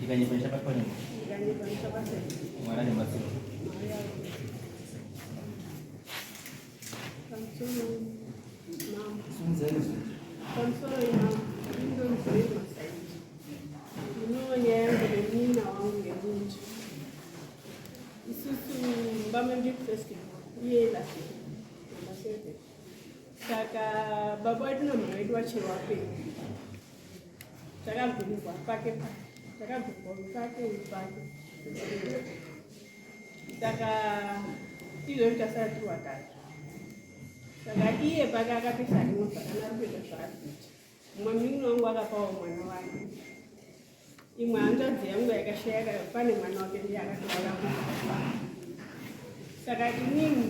Ndikanyepa ndichabatwa nemhosva. Ndikanyepa ndichabatwa. Mwari andibatsire. Pamusoro mambo. Pamusoro mambo. Indonzwe masaiti. Ndinoona nyaya yangu nemunina wangu yekuti isusu mumba medu first uye last number 7. Saka baba wedu namama vedu vachiri vapenyu. Takagurirwa pake takagurirwa uyu pake uyu pake. Saka izvozvi tasara tiri vatatu. Saka iye pake akatoisa rimwe kana ari kuita zvaari kuita. Mumwe munin'ina wangu akapawo mwana wake. Imwe hanzvadzi yangu yakashayaka pane mwana wake ndiye akatoona kufa. Saka inini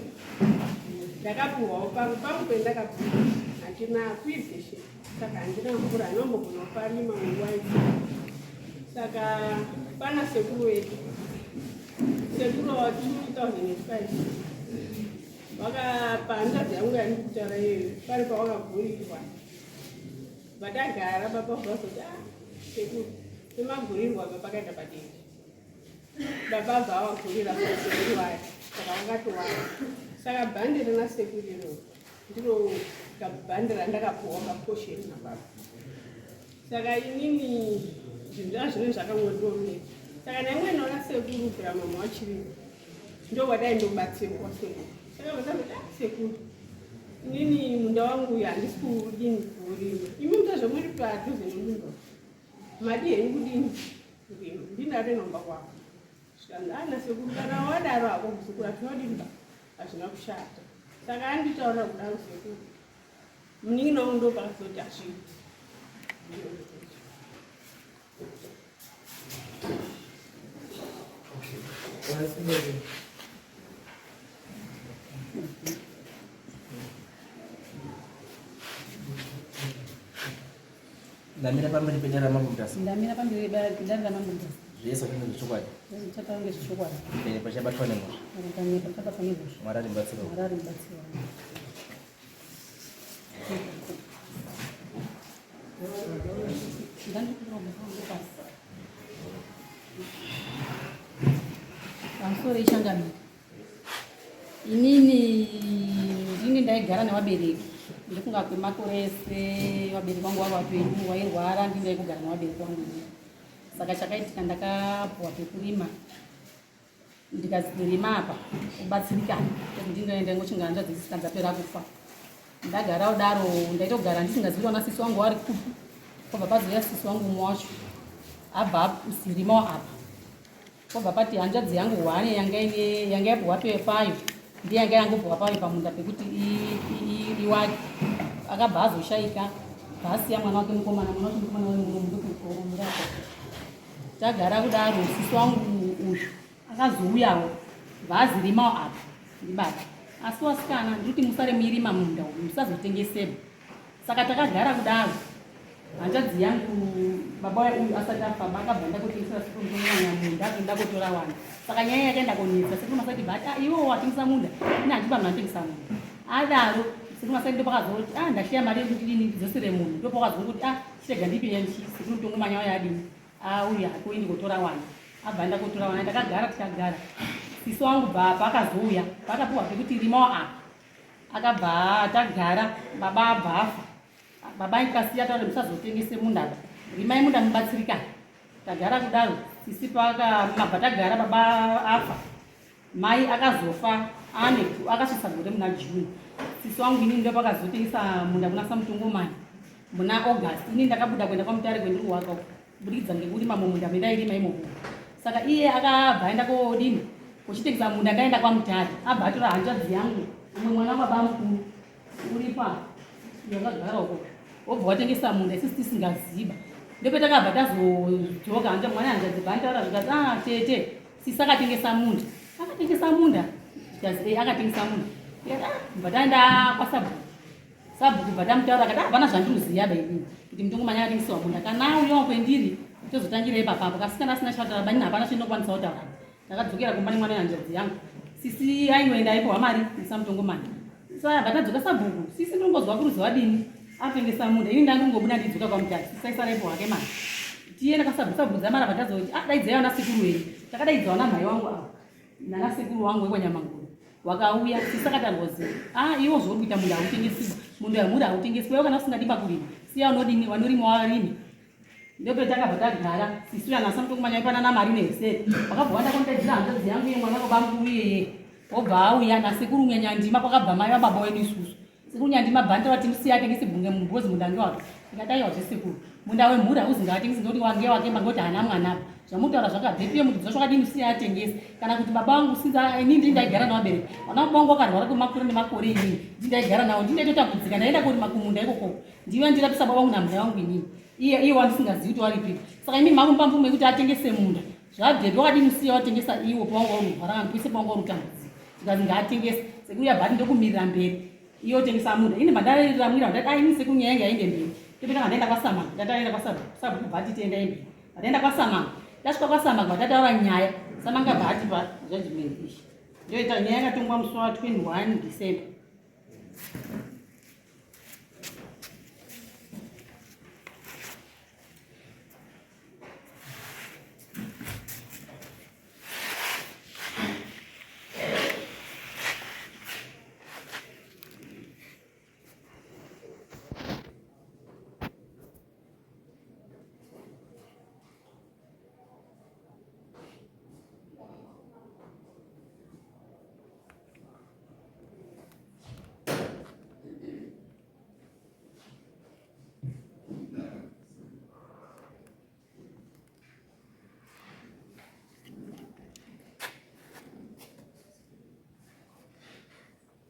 ndakapuhwawo pangu pangu pendakapuhwa handina kuirigation saka handina mvura anombogona kuparima nguva idzi. Saka pana sekuru wedu sekuru wa 2005 vakapa hanzvadzi yangu yandiri kutaura iyoyo pari pawakagurirwa Vatagara baba vazoti ah sekuru semagurirwa apa pakaita padiki. Baba vavagurira sekuru vaya saka vakatowanda. Saka bhandi rina sekuru iro ndiro kabhandi randakapuwa kaposheni nababa. Saka inini zvinhu zvazvinenge zvakangondiomera. Saka naimwe naona sekuru bvira mama wachirimo ndowadai ndobatsirwa sekuru. Saka vakazoti ah sekuru inini munda wangu uyu handisi kudini kuurima imi mutazvamuri padhuze nemunda madi henyu kudini kurima ndinaro inomba kwako zvikanzi ana ah, sekuru kana wadaro hako muzukuru hazvinodini ba hazvina kushata saka anditaura kudaro sekuru munin'ina wangu ndopakazoti hazviiti. Ndamira pamberi pedare raMambo Mutasa. Ndamira pamberi pedare raMambo Mutasa. Zvese zvinenge zvechokwadi. Zvichataura ngezvechokwadi. Ndine pachabatwa nemhosva. Ndine pachabatwa nemhosva. Mwari arimubatsira. Mwari arimubatsira. Pamusoro ichangamire. Inini ndini ndaigara nevabereki ndokunga kwemakore ese vabereki vangu vari vapenyu wairwara ndini ndaigogara nevabereki vangu saka chakaitika ndakapuwa pekurima ndikazirima apa kubatsirikana kuti ndingaenda ngochinga hanzvadzi dzisina dzapera kufa ndagara kudaro ndaitogara ndisingazivi wana sisi wangu wari kupi kwabva pazouya sisi wangu umwe wacho abva zirimawo apa kwabva pati hanzvadzi yangu hwane yanga ine yanga yapuhwa payo ndiye yanga yangopuhwa payo pamunda pekuti iwake akabva azoshaika bvaasiya mwana wake mukomana mwana wake mukomana wemuromo Tagara kudaro sisi wangu uyu akazouyawo vazirimawo apa ndibaba asi wasikana ndiri kuti musare muirima munda uyu musazotengeseba saka takagara kudaro hanzvadzi yangu baba uyu asati afamba akabva ndakotengesera sekuru mutomanya munda kuti ndakotora wana saka nyaya yakaenda konetsa sekuru masati bati ah, iwe watengesa munda ini handiba munhu atengesa munda adaro sekuru masati ndopakazoti ah ndashiya mari yekuti dini ndidzosere munhu ndopakazonguti ah chirega ndipinde ndichisi kunotongomanya waya adini auya akuendi kotora wana abva enda kotora wana ndakagara tikagara sisi wangu bva paakazouya paakapiwa pekuti rimawo apa akabva tagara baba abva afa baba ikasiya taura musazotengese munda apa rimai munda mubatsirikana tagara kudaro sisi pakamabva tagara baba afa Mai akazofa ane akasvitsa gore muna June. Sisi wangu inini ndopakazotengesa munda kuna Samutongomani muna August. Inini ndakabuda kuenda kwaMutare kwendiri kuwaka uko kubudikidza ngekurima mumunda mendairima imomo. Saka iye akabva aenda kodini kuchitengesa munda ndaenda kwaMutare abva atora hanzvadzi yangu umwe mwana wababa mukuru uripa yakagara uko wobva watengesa munda isusu tisingaziba ndopetakabva tazodzoka hanzva mwana hanzvadzi bvantaura zvikati ah tete Sisi akatengesa munda. Akatengesa munda. Zvikanzi eh akatengesa munda. Ndikati ah bva taenda kwasabhuku. Sabhuku bva tamutaura akati ah hapana zvandinoziva ba inini kuti mutongo manya akatengesewa munda. Kana auyawo kwendiri tozotangira ipapapo. Kasikana asina chataura ba inini hapana chandinokwanisa kutaura. Ndakadzokera kumba nemwana wehanzvadzi yangu. Sisi ainoenda aipiwa mari nesamutongo manya. Saka bva tadzoka sabhuku. Sisi ndinongozwa kuruzi wadini atengesa munda. Ini ndandingobuda ndidzoka kwamutare. Sisi aisara ipo hake mari. Tiende kwasabhuku mara vatazoti ah daidzai vana sekuru wenyu. Takadaidza vana mhai wangu ava nana sekuru wangu wekwanyamanguru wakauya sisi akatangozi ah iwo zvauri kuita munda hautengesiwa munda wemhuri hautengesiwa iwe kana usingadi pakurima siya unodini vanorima warime. Ndopetakabva tagara sisi uya nasa mutokumanya ipanana mari neseri wakabva wanda kondaidzira hanzvadzi yangu iye mwana wabamukuru iyeye wobva auya nasekuru Nyanyandima kwakabva mai vababa wedu isusu. Sekuru Nyandima bhandi vati musiye atengese bunge mumbozi munda ngewake. Ndikati aiwa zvesekuru munda wemhuri hauzi ngaatengese ngekuti wange wake mangoti haana mwana apa. Zvamutaura zvakabvepi iye muridzi wacho wakadini musiye atengese kana kuti baba vangu sinza ini ndini ndaigara navabereki vana baba vangu vakarwara kwemakore nemakore inini ndini ndaigara navo ndini ndaitotambudzika ndaenda korima kumunda ikoko ndiwe ndirapisa baba vangu nambuya vangu inini iye iye wandisingazivi kuti waripi saka imi mamupa mvumo yekuti atengese munda zvabvepi wakadini musiye watengesa iwo pawanga uri kurwara kana pese pawanga uri kutambudzika zvikanzi ngaatengese sekuru yabhati ndokumirira mberi iye otengesa munda ini mandairamwira ndati aini sekuru nyaya yange yaende mberi topetanga ndaenda kwasamanga ndataenda kwasabhuku bhati tienda mberi ndaenda kwasamanga tasvika kwasamanga vatataura nyaya samanga bhati pa judgment iyi ndoita nyaya yakatongwa musi wa 21 December.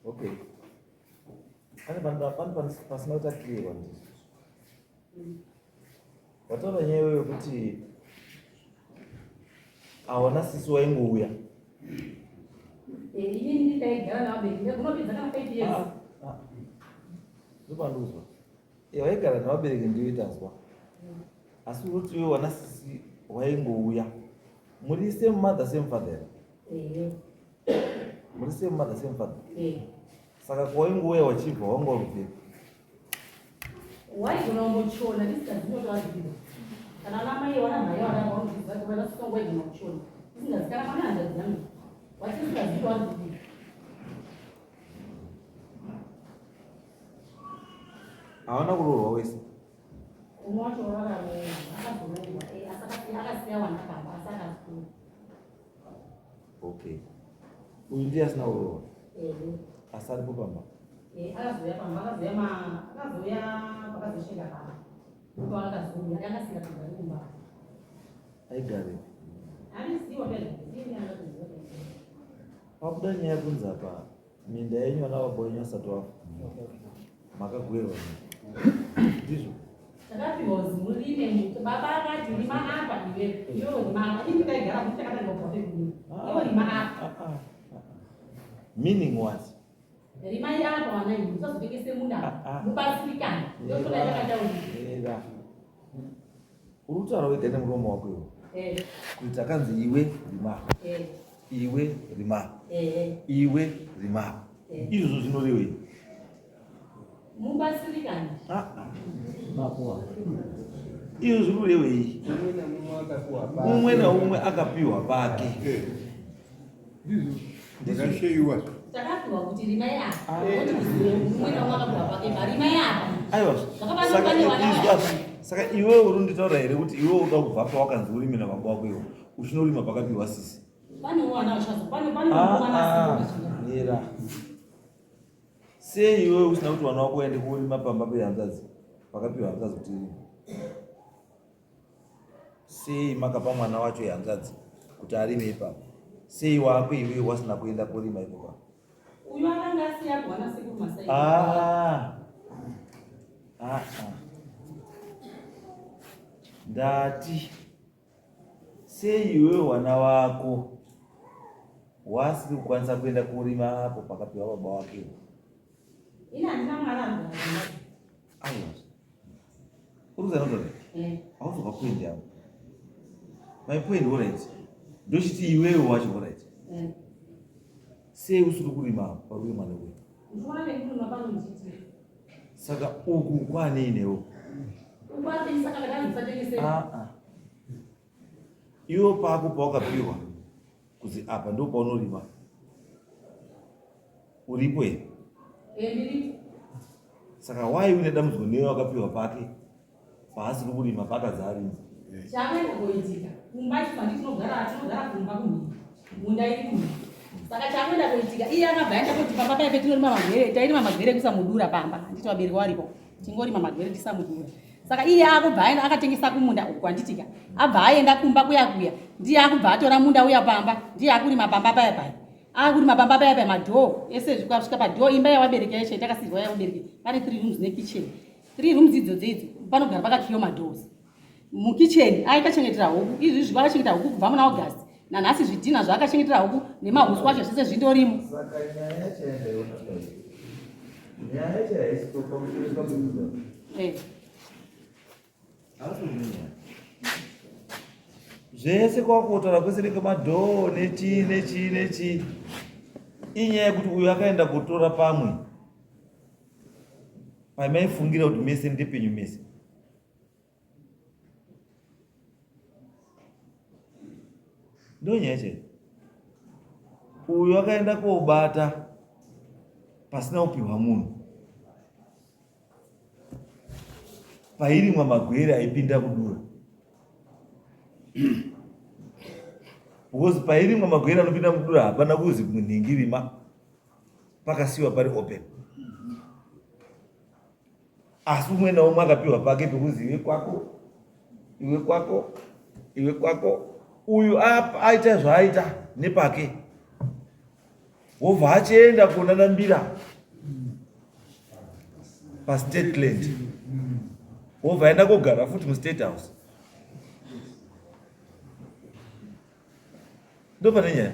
Okay. Pane pane pasina kuti akirwa ndizvo. Wataura nyaya iyoyo yekuti awana sisi waingouya. Eh, inini ndaigara navabereki unopedza kana 5 years. Ah, ah. Ndopanduzwa. Eh, waigara nevabereki ndiyo itanzwa. Asi uroti iwe wana sisi waingouya. Muri same mother same father. Eh. Muri same mother same father. Eh. Saka kwaingouya wachibva wanga uri kupi? Waigona kungochona ndisingazivi kuti wazviita. Kana ana mai wana mhai wana vaunozviziva kuti vana sisi vangu waigona kuchona. Ndisingazivi kana mwana hanzvadzi yangu. Wati ndisingazivi kuti wazviita. Hawana kuroorwa wese. Umwe wacho wakaroorwa, akazoroorwa, eh, asi akasiya wana baba, asi akazoroorwa. Okay. Uyu ndiye asina kuroorwa. Ehe. Asi aripo pamba. Eh, akazouya pamba, akazouya ma akazouya pakazoshinga baba. Ndipo akazouya, akasiya kugara kumba. Aigarepi? Handiziwa pera, ndini ndakaziva. Pabuda nyaya yekunzi apa minda yenyu vana baba wenyu vasati vafa makagwerwa ndizvo Takapiwa kuti murime baba akati rima apa iwe iwe rima apa ini ndaigara kuti takatanga kubva pekurima iwe rima apa Ah, ah, ah. Meaning what? Rimai apa vana imi musazotengese munda Ah, ah. mubatsirikane ndotoda yakataurira. Era. Uri kutaura wega nemuromo wako iwe Eh, kuti takanzi iwe rima eh, iwe rima eh, iwe rima Eh. izvozvo zvinorevei? Mubatsirikane. Ah, ah. Izvo zvinorevei? Umwe namumwe akapiwa pake. Umwe naumwe akapiwa pake. Eh. Ndizvo zvakasheyiwa. Takapiwa kuti rimai apa kuti mumwe naumwe akapiwa pake marimai apa. Aiwa, Zvakafanana saka pane vana izwa saka iwe uri nditaura here kuti iwe uda kubva pawakanzi urime nababa wako iwe uchinorima pakapiwa sisi? Pane wana uchazo pane pane Ah, wana ah, asiri. mira. Sei iwe usina kuti vana wako waende kurima pamba pehanzvadzi pakapiwa hanzvadzi kuti irime? Sei makapa mwana wacho yehanzvadzi kuti arime ipapo? Sei wako iwe wasina kuenda kurima ipapo? Uyu akanga asiya kuwana sekuru Masai. Ah. Ah, ah. Ndati sei iwe wana wako wasiri kukwanisa kuenda kurima apo pakapiwa baba wake? Ini handina mwana anogara. Aiwa. Uri kuzana kutaura? Eh. Hauzobva point yangu. My point alright. Ndochiti iwewe wacho alright. Eh. Sei usiri kurima apo pari kurimwa neuyu? Ndikuona pekurima panondiitira. Saka uku kwanei newo? Uku atengesa kana kanzi usatengese. Ah ah. Iwe pako pawakapiwa kuzi apa ndo paunorima uripo here? Eh, Saka why une dambudziko newe wakapiwa pake paasiri kurima paakadzi arima? Chakaenda koitika kumba isu handi tinogara tinogara kumba kumhiri munda iri kumhiri saka chakuenda koitika iye akabva aenda koti pamba paya petinorima magwere tairima magwere kusamudura pamba handiti vabereki waripo tingorima magwere tisamudura saka iye akubva aenda akatengesa kumunda uku handitika abva aenda kumba kuya kuya ndiye akubva atora munda uya pamba ndiye akurima pamba paya paya akurima pamba paya paya madhoo ese zvikasvika padhoo imba yavabereki yacho takasirwa yavabereki pane three rooms nekitchen three rooms idzodzo idzo panogara pakakiwa madoors mukitchen aikachengetera huku izvi izvi vakachengetera huku kubva muna august nanhasi zvidhina zvaakachengetera huku nemahuswa acho zvese zvindorimo. Saka nyaya yacho yandaiona kudai, nyaya yacho haisi pakutoreswa kwemunda. Eh. Haasi kunyanya. Zvese kwakutotaura kwese nekwemadhoo nechii nechii nechii. Inyaya yekuti uyu akaenda kutora pamwe pamaifungira kuti mese ndepenyu mese. Ndonyaya chaiyo. Uyu akaenda kobata pasina kupihwa munhu. Pairimwa magwere aipinda kudura. Because pairimwa magwere anopinda mudura hapana kuzi munhingi rima pakasiwa pari open. Asi umwe naumwe akapiwa pake pekuzi iwe kwako, iwe kwako, iwe kwako. Uyu aita zvaaita nepake, wobva achienda kunanambira pastate land, wobva aenda kogara futi mustate house. Ndopane nyaya.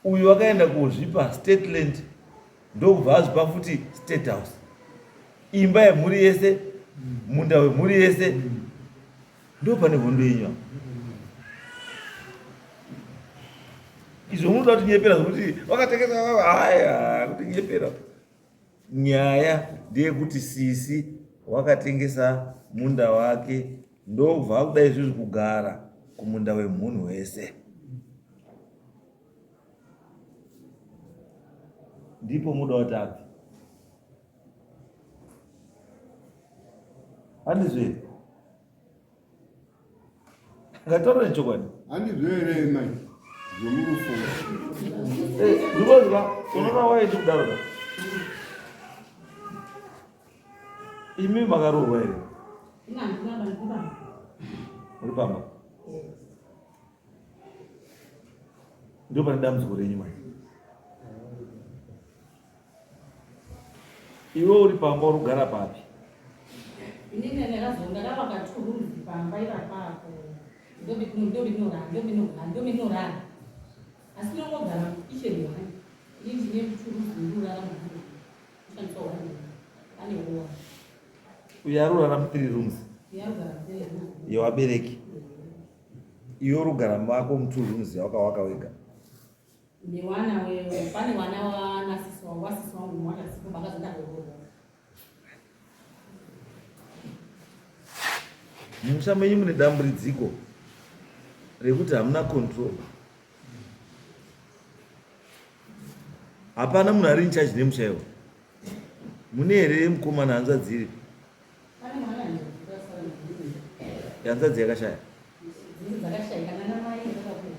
Uyu akaenda kozvipa state land ndokubva azvipa futi state house, imba yemhuri yese, munda wemhuri yese. Ndopane hondo yenyu apa. Izvo munoda kutinyepera zvekuti vakatengesa, haya kutinyepera. Nyaya ndeyekuti sisi wakatengesa munda wake ndobva akuda izvizvi kugara kumunda wemhunhu wese. Ndipo muda kuti abve. Handizvo here? Ngataura nechokwadi. Handizvo here mai? Zvomurufunga. Eh, ndinozwa unoona waiti kudaro ka. Imi makaroorwa here? Uri pamba? Ndipo pane dambudziko renyu mai. Iwe uri pamba uri kugara papi? Inini ndakazondakavaka two rooms pamba ipapapo. Ndominorara. Asi ndinongogara kitchen one. Ini ndine two rooms ndinorara muroom. Kushandisa one room. Ane one. Uyo ari kurara mu three rooms. Uyo ari kugara mu three rooms. Yevabereki. Iwe uri kugara mako mu two rooms yawakawaka wega. Newana we pane wana wana sisi wangu wasisi wangu mwana sipo vakazoenda kuroorwa. Musha menyu mune dambudziko rekuti hamuna control. Hapana munhu ari in charge nemusha iwo. Mune here mukomana hanzvadzi iri? Pane mwana hanzvadzi Hanzvadzi yakashaya. Dzakashayika nana mai vakakura.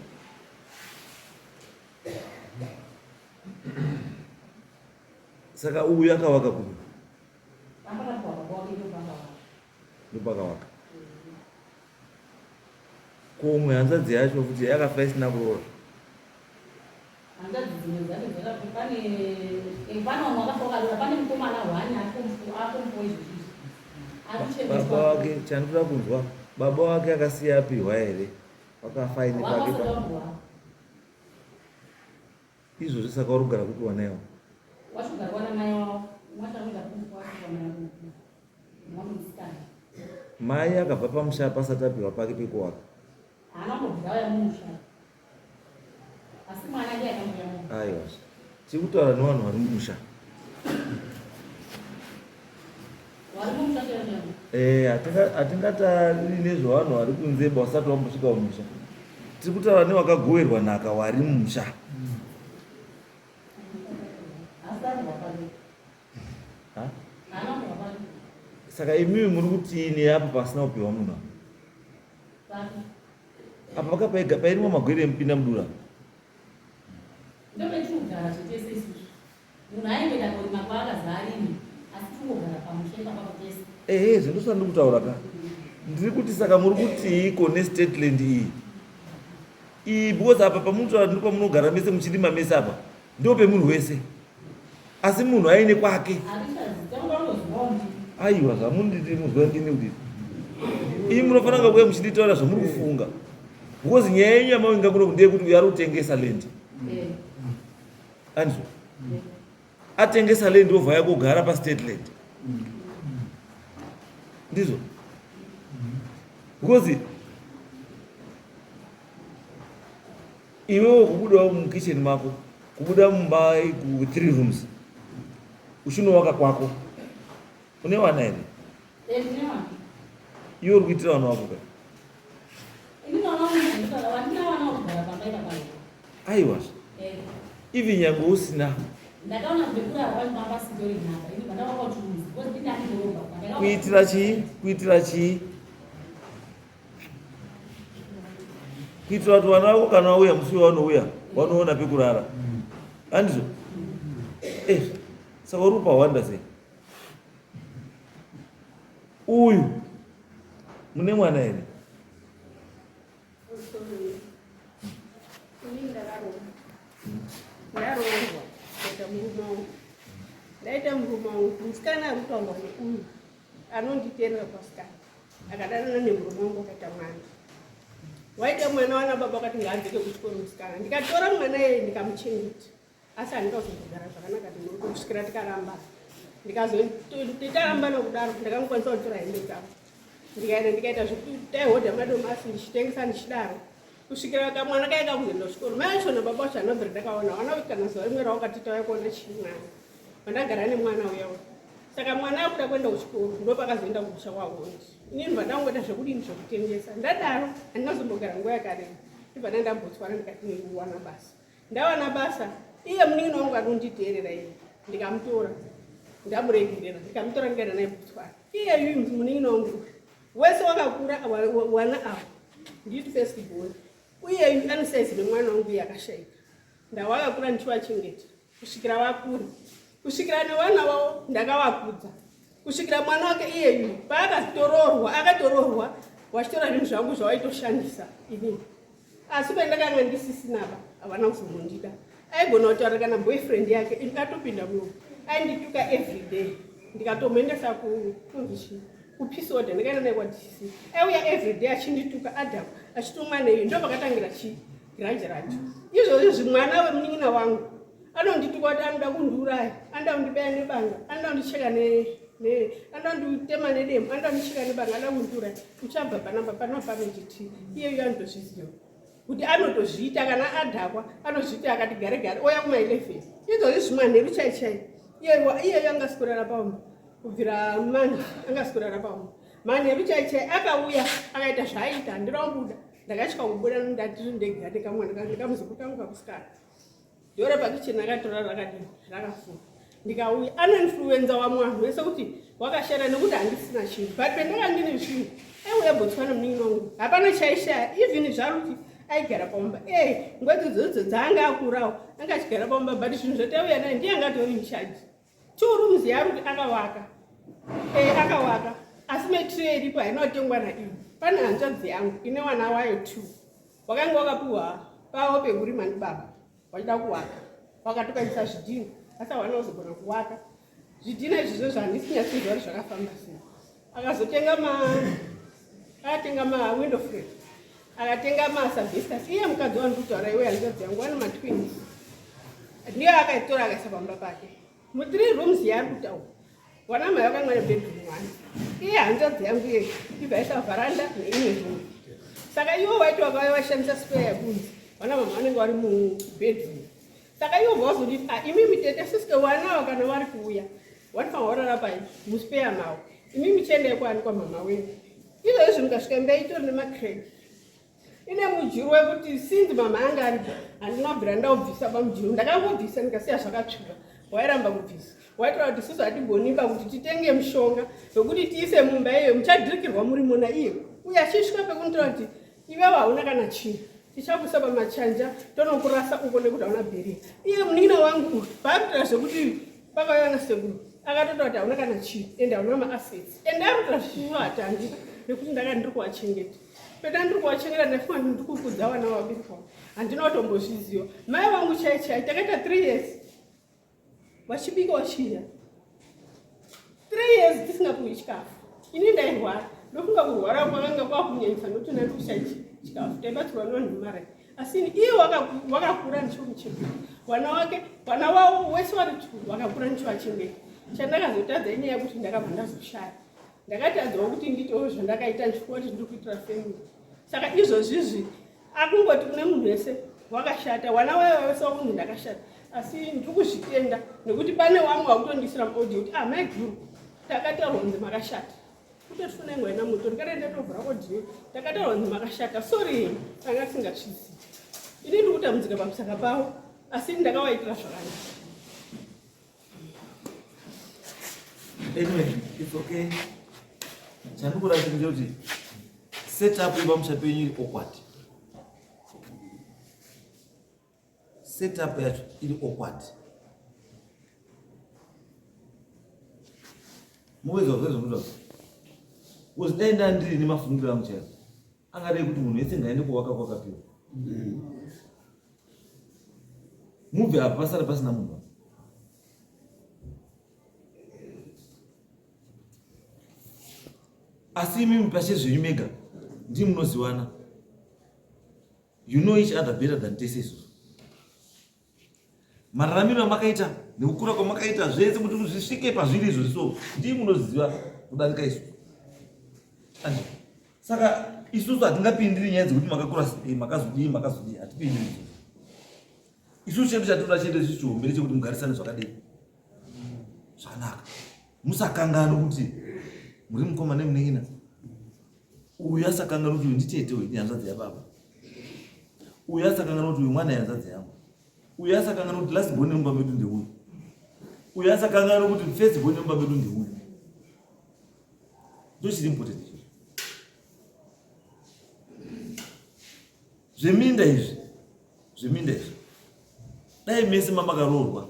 Saka uyu akavaka kupi? Pamba kapiwa baba wake ndopakavaka. Ndopakavaka. Ko umwe hanzvadzi yacho futi yakafa isina kuroora. Hanzvadzi dzimwe dzacho dzakafa pane pane vamwe vakafa vakaroora pane mukomana hwani akombo izvozvi izvi. Baba wake chandinoda kunzwa baba wake akasiya apihwa here? Wakafa aine pake pa. Izvozvi saka uri kugara kupi wana iwo? Wachigara wana mai wavo. Wachakuenda kupi wacho mwana musikana. Mai akabva pamusha pasati apiwa pake pekuwaka. Haana kumbobvira auya mumusha. Asi mwana ndiye akambouya mumusha. Aiwa. Tiri kutaura nevanhu vari mumusha. Vari mumusha chaivo chaivo. Eh, hatingatariri nezvevanhu vari kunze vasati vambosvika mumusha. Tiri kutaura newakagoverwa nhaka wari mumusha. Saka imimi muri kutiini apo pasina kupiwa munhu apa? Apa pakapaiga pairimwa magwere emupinda mudura. Ndopetinogara zvetese isusu. Munhu aingoenda kurima kwaakazi arime asi tingogara pamusha ipapapo tese. Ehe zvindosva ndiri kutaura ka. Ndiri kuti saka muri kutiiko nestateland iyi? Iyi because apa pamunotaura ndipo pamunogara mese muchirima mese apa. Ndipo pemunhu wese. Asi munhu aine kwake. Aiwa zvamunditi muzwa ndini kuti imi munofanira kuuya muchinditaura zvamuri kufunga. Because nyaya yenyu yamavinga kuno ndeyekuti uyo ari kutengesa land. Eh. Andizvo? Atengesa land obva yakogara pastate land. Ndizvo? Because iwewo kubudawo mukitchen mako kubuda mumba ku three rooms uchinowaka kwako une wana here eh, iwe uri kuitira vana vako ka aiwa eh. even nyange usina kuitira chii kuitira chii kuitira kuti vana vako kana vauya musi wavanouya vanoona pekurara handizvo eh, saka uri kupa hwanda sei uyu mune mwana here ndaroorwa ndaita murume wangu ndaita murume wangu musikana ari kutaurwa neuyu anonditerera pasikana akadanana nemurume wangu akaita mwana waita mwana wana baba wakati ngaadzike kuchikoro musikana ndikatora mwana iyeye ndikamuchengeta asi handina kuzombogara zvakanaka nemurume kusvikira tikarambana ndikazotarambana kudaro ndakamukwanisa kutora hembe dzavo ndikaenda ndikaita zvekutaihodha madomasi ndichitengesa ndichidaro kusvikira kamwana kaye kakuzoenda kuchikoro mai acho nababa wacho anobvira ndakaona wana kana zuva rimwe rawakati tauya kuona chii mwana vandagara nemwana uya uya saka mwana akuda kuenda kuchikoro ndopakazoenda kumusha kwahondi inini ndibva ndangoita zvekudini zvekutengesa ndadaro handinazombogara nguva yakareba ndibva ndandambotswana ndikati nekuwana basa ndawana basa iye munin'ina wangu anonditeerera iye ndikamutora ndamuregerera ndikamutora ndikaenda naye botswana iye yuyu munin'ina wangu wese wakakura wana ava nditi first born uye yuyu anosaizi nemwana wangu iye akashaika ndawakakura ndichivachengeta kusvikira vakura kusvikira nevana vavo ndakavakudza kusvikira mwana wake iyeyu paakatoroorwa akatoroorwa wachitora zvinhu zvangu zvawaitoshandisa inini asi pandakanga ndisisinaba havana kuzomondida aigona kutaura kana boyfriend yake ndikatopinda muno aindituka everyday ndikatomuendesa kunzi kupeace order ndikaenda naye kwadc aiuya everyday achindituka adam achitumwa neyo ndo pakatangira chii granje racho izvozvi zvimwana wemunin'ina wangu anondituka kuti anoda kundiuraya anoda kundibaya nebanga anoda kundicheka anoda kunditema nedemo anoda kundicheka nebanga anoda kundiuraya uchabva panamba panapa panonditi iyeyo anotozviziva kuti anotozviita kana adhakwa anozviita akati gare gare oya kuma 11 izvozvi zvimanheru chai chai iyeyo angasikurara paumba kubvira manje angasikurara paumba manheru chai chai akauya akaita zvaaita handina kubuda ndakatya kubuda ndatiri ndega nekamwana ndikamuzukuru kangu kakusikana Dora pakicheni akatora rakadini rakafuka ndikauya anoinfluenza wamwe vanhu vese kuti wakashata nekuti handisina chinhu but pendanga ndine zvinhu aiuya botswana munin'ina wangu hapana chaishaya even zvaruti aigara pamumba e eh, nguva idzodzo dzaanga akurawo anga achigara pamumba but zvinhu zvataiuya naye ndiye anga atori incharge two rooms yaruti akawaka e akawaka asi metire iripo haina kutengwa naivo pane hanzvadzi yangu ine wana wayo two wakanga wakapiwa pavo pekurima ndibaba vachida kuwaka vakatokanisa zvidhina asi havana kuzogona kuwaka zvidhina izvizvo zvandisinyatsoziva kuti zvakafamba sei akazotenga ma akatenga mawindow frame akatenga masabistas iye mukadzi wandikutaura iwe hanzvadzi yangu ane matwins ndiye akaitora akaisa pamba pake muthree rooms yaari kutaura Wana mai vakanga ne bedroom one. Iye hanzvadzi yangu iye ibva yaisa varanda neimwe room. Saka ivo vaiti vakauya vashandisa spare yekunzi vana mama vanenge vari mubedroom. Saka ivo vazoditi ah, imi mitete sister wana ava kana vari kuuya vanofanira kurara pai muspare mavo. Imi muchiendai kwaani kwamama wenyu. Izvozvi mukasvika imba itori nemacrack. Ine mujuru wekuti since mama anga aripo handina kubvira ndaubvisa pamujuru. Ndakangobvisa ndikasiya zvakatsvuka. Wairamba kubvisa. Waitaura kuti isusu hatigoniba kuti titenge mushonga wekuti tiise mumba iyoyo muchadhirikirwa murimo naiye. Uye achisvika pekunditaura kuti iwewe hauna kana chinhu. Tichakuisa pamachanja tonokurasa uko nekuti hauna bheriya. Iye munin'ina wangu uyu paakutaura zvekuti pakauya nasekuru akatotaura kuti hauna kana chinhu ende hauna maassets. Ende arikutaura zvichiva hatandi nekuti ndanga ndiri kuwachengeta. Peta ndiri kuwachengeta ndafunga kuti ndiri kukudza vana vaviri kwavo. Handina kutombozviziva. Mai vangu chai chai takaita 3 years vachibika vachidya. 3 years tisina kuhi chikafu. Ini ndairwara. Ndofunga kurwara kwakanga kwakunyanyisa nokuti ndanga ndikushaya chikafu. Taibatsirwa nevanhu vemarai. Asi iye wakakura ndichomuchengeta. Vana wake, vana wavo wese vari two vakakura ndichivachengeta. Chandakazotadza inyaya yekuti ndakabva ndazoshaya. Ndakatadzawo kuti ndiitewo zvandakaita ndichifunga kuti ndiri kuitira family. Saka izvozvizvi akungoti kune munhu wese wakashata, wana wayo wese wakunzi ndakashata. Asi ndiri kuzvitenda nekuti pane wamwe wakutondiisira muaudio kuti ah maiguru takataurwa kunzi makashata. Kutotifuna ingwa ina moto ndikada ndatovhura audio takataurwa kunzi makashata. Sorry anga asingazvizivi. Ini ndiri kutambudzika pamusaka pavo asi ndakawaitira zvakanaka. Anyway, it's okay. Chandikuda kuti ndechekuti set up yepamusha penyu iri awkward. Set up yacho iri awkward. Muweza zvezvo mutaura. Because dai ndandiri nemafungiro angu chaiwo. Angadai kuti munhu wese ngaende kuwaka kwakapiwa. Mubve apa pasara pasina munhu. Asi imimi pashe zvenyu mega ndii munoziwana. You know each other better than tese isusu. Mararamiro amakaita nekukura kwamakaita zvese kuti zvisvike pazviri izvo so ndii munoziva kudarika isusu. Saka isusu hatingapindiri nyaya dzekuti makakura sei, makazodii, makazodii, hatipindiri isusu. Isusu chedu chatinoda chete isu chihombe chekuti mugarisane zvakadii zvakanaka. Musakanganwe kuti muri mukoma nemunin'ina. Uyu asakanganwe kuti uyu nditete uyu ndihanzvadzi yababa. Uyu asakanganwe kuti uyu mwana yehanzvadzi yangu. Uyu asakanganwe kuti last born yemumba medu ndeuyu. Uyu asakanganwe kuti first born yemumba medu ndeuyu. Ndochiri important ichocho. Zveminda izvi, zveminda izvi. Dai mese mamakaroorwa.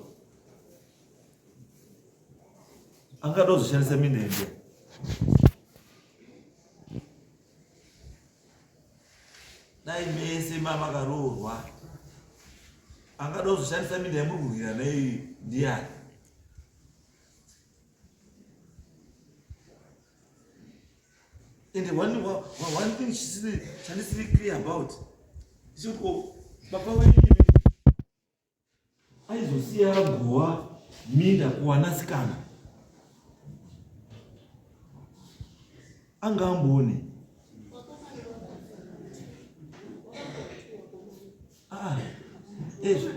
Angada kuzoshandisa minda yembe. Dai mese mamakaroorwa. Angada kuzoshandisa minda yamuri kurwirana iyi ndiyani? And one thing chandisiri clear about ndechekuti baba wenyu aizosiya agowa minda kuwanasikana anga amboone ah, ezvo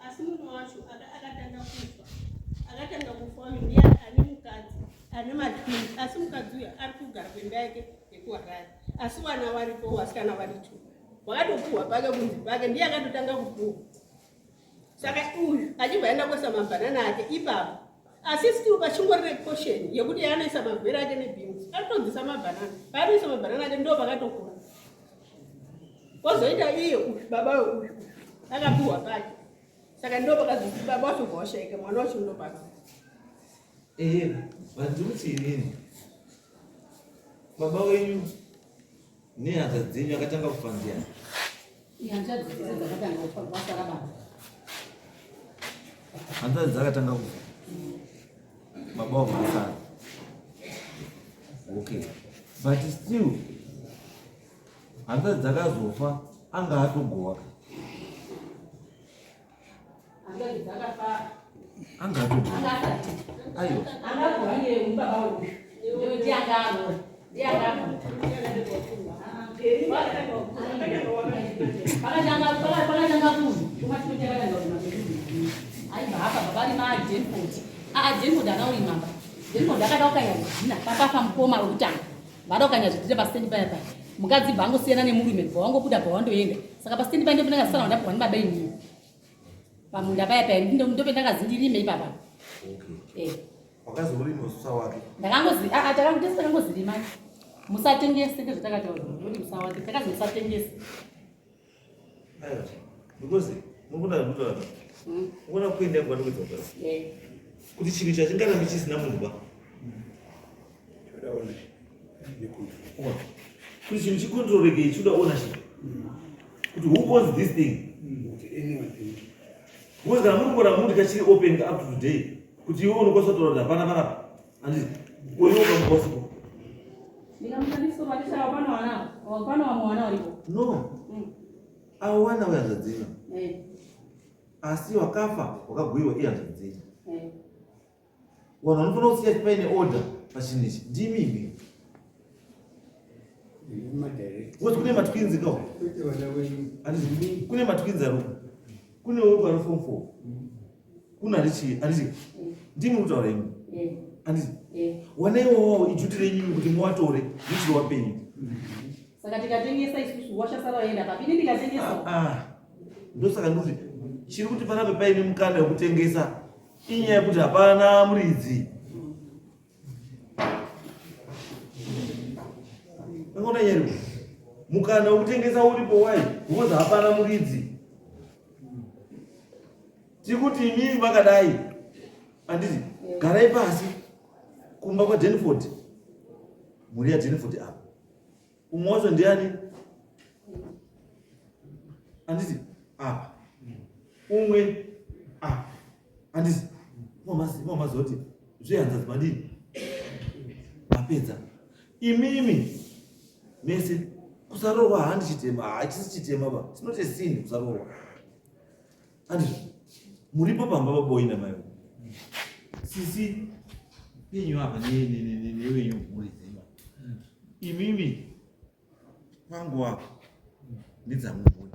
asi murume wacho akatanga kufa akatanga kufa uyu ndiye ane mukadzi ane matwins asi mukadzi uyu ari kugara kuimba yake yekuharare asi vana varipo vasikana vari two wakatopuhwa pake kunzi pake ndiye akatotanga kupuhwa saka uyu achibva aenda kuisa mabhanana ake ipapo asi still pachingori neposheni yekuti yaanoisa magwere ake nebeans anotodzisa mabhanana paanoisa mabhanana ake ndo pakatokura kozoita iye uyu baba uyu akapiwa pake saka ndo pakazoti baba wacho bva washaika mwana wacho ndopaka ehe vandikuti inini baba wenyu nehanzvadzi dzenyu akatanga kufa ndiyani Hanzvadzi dzese dzakatanga kufa vasara baba. Hanzvadzi dzakatanga kufa. Baba wavasara. Okay. But still hanzvadzi dzakazofa anga atogowa. Hanzvadzi dzakafa anga atogowa. Anga asati. Aiwa. Anga agowa ndiye baba uyu. Ndiye anga aroora. Ndiye anga agowa. Pakatanga kuzi aibva apa baba ari majenford. Ah, Jenford ana urimamba. Jenford Ndakada kukanya zvidhina papafa mukoma wekutanga. Vada kukanya zvidhina pasitendi paya paya. Mukadzi bva angosiyana nemurume bva wangobuda bva wandoenda. Saka pasitendi paya ndipo ndakasara ndapihwa ndibaba inini. Pamunda paya paya ndopendakazi ndirime ipapa. Okay. Eh. Wakazi urime ususa wake. Ndakangozi a a takangotese takangozirima. Musatengese ndozvatakataura. Ndoti musawake. Takazi musatengese. Aiwa. Because mukuna kutaura. Mukuna kuenda kwa ndikuedza kutaura. Eh. Kuti chinhu chachingarambi chisina munhu ba. Choda ownership necontrol. Kuti chinhu chikontroleke choda ownership. Kuti who owns this thing? Kuti anyone can. Because kana muri kuona muri kachiri open up to today kuti iwe unokwanisa kutaura kuti hapana panapa. Handiti? Ko iwe ukamuka usiku. Ndikamutandiso vatishawa pano wana. Pano vamwe wana varipo. No. Avo vana vehanzvadzi dzenyu. Eh. Asi wakafa wakagoyiwa ihanzvadzi dzenyu. Eh. Vanhu vanofanira kusiya paine order pachinhu ichi ndimi imi. Madirect. Because kune matwins ka. Kwete vana wenyu. Handiti? Kune matwins aripo. Kune weko ari form 4. Kune ari chii? Handiti? Ndimi kutaura imi. Eh. Handiti? Eh. Wana iwawawo iduty renyu kuti muwatore muchiri wapenyu. Saka tikatengesa isusu washasara waenda papi? Ini ndikatengesa. Ah, ndosaka ndikuti chiri kuti parambe paine mukana wekutengesa inyaya yekuti hapana muridzi. Angoona nyaya iripo. Mukana wekutengesa uripo why? Because hapana muridzi. Tiri kuti imimi makadai handiti garai pasi kumba kwaDenford, mhuri yaDenford apa umwe wacho ndiani handiti apa umwe apa handiti mamazoti zvehanzadzi madini mapedza imimi mese kusarohwa handi chitema hachisi chitema ba it's not a sin kusarohwa handiti muripo pamba paboyi namai sisi penyu apa newenyu mhuri dzenyu imimi pangu apa ndedzamumhuri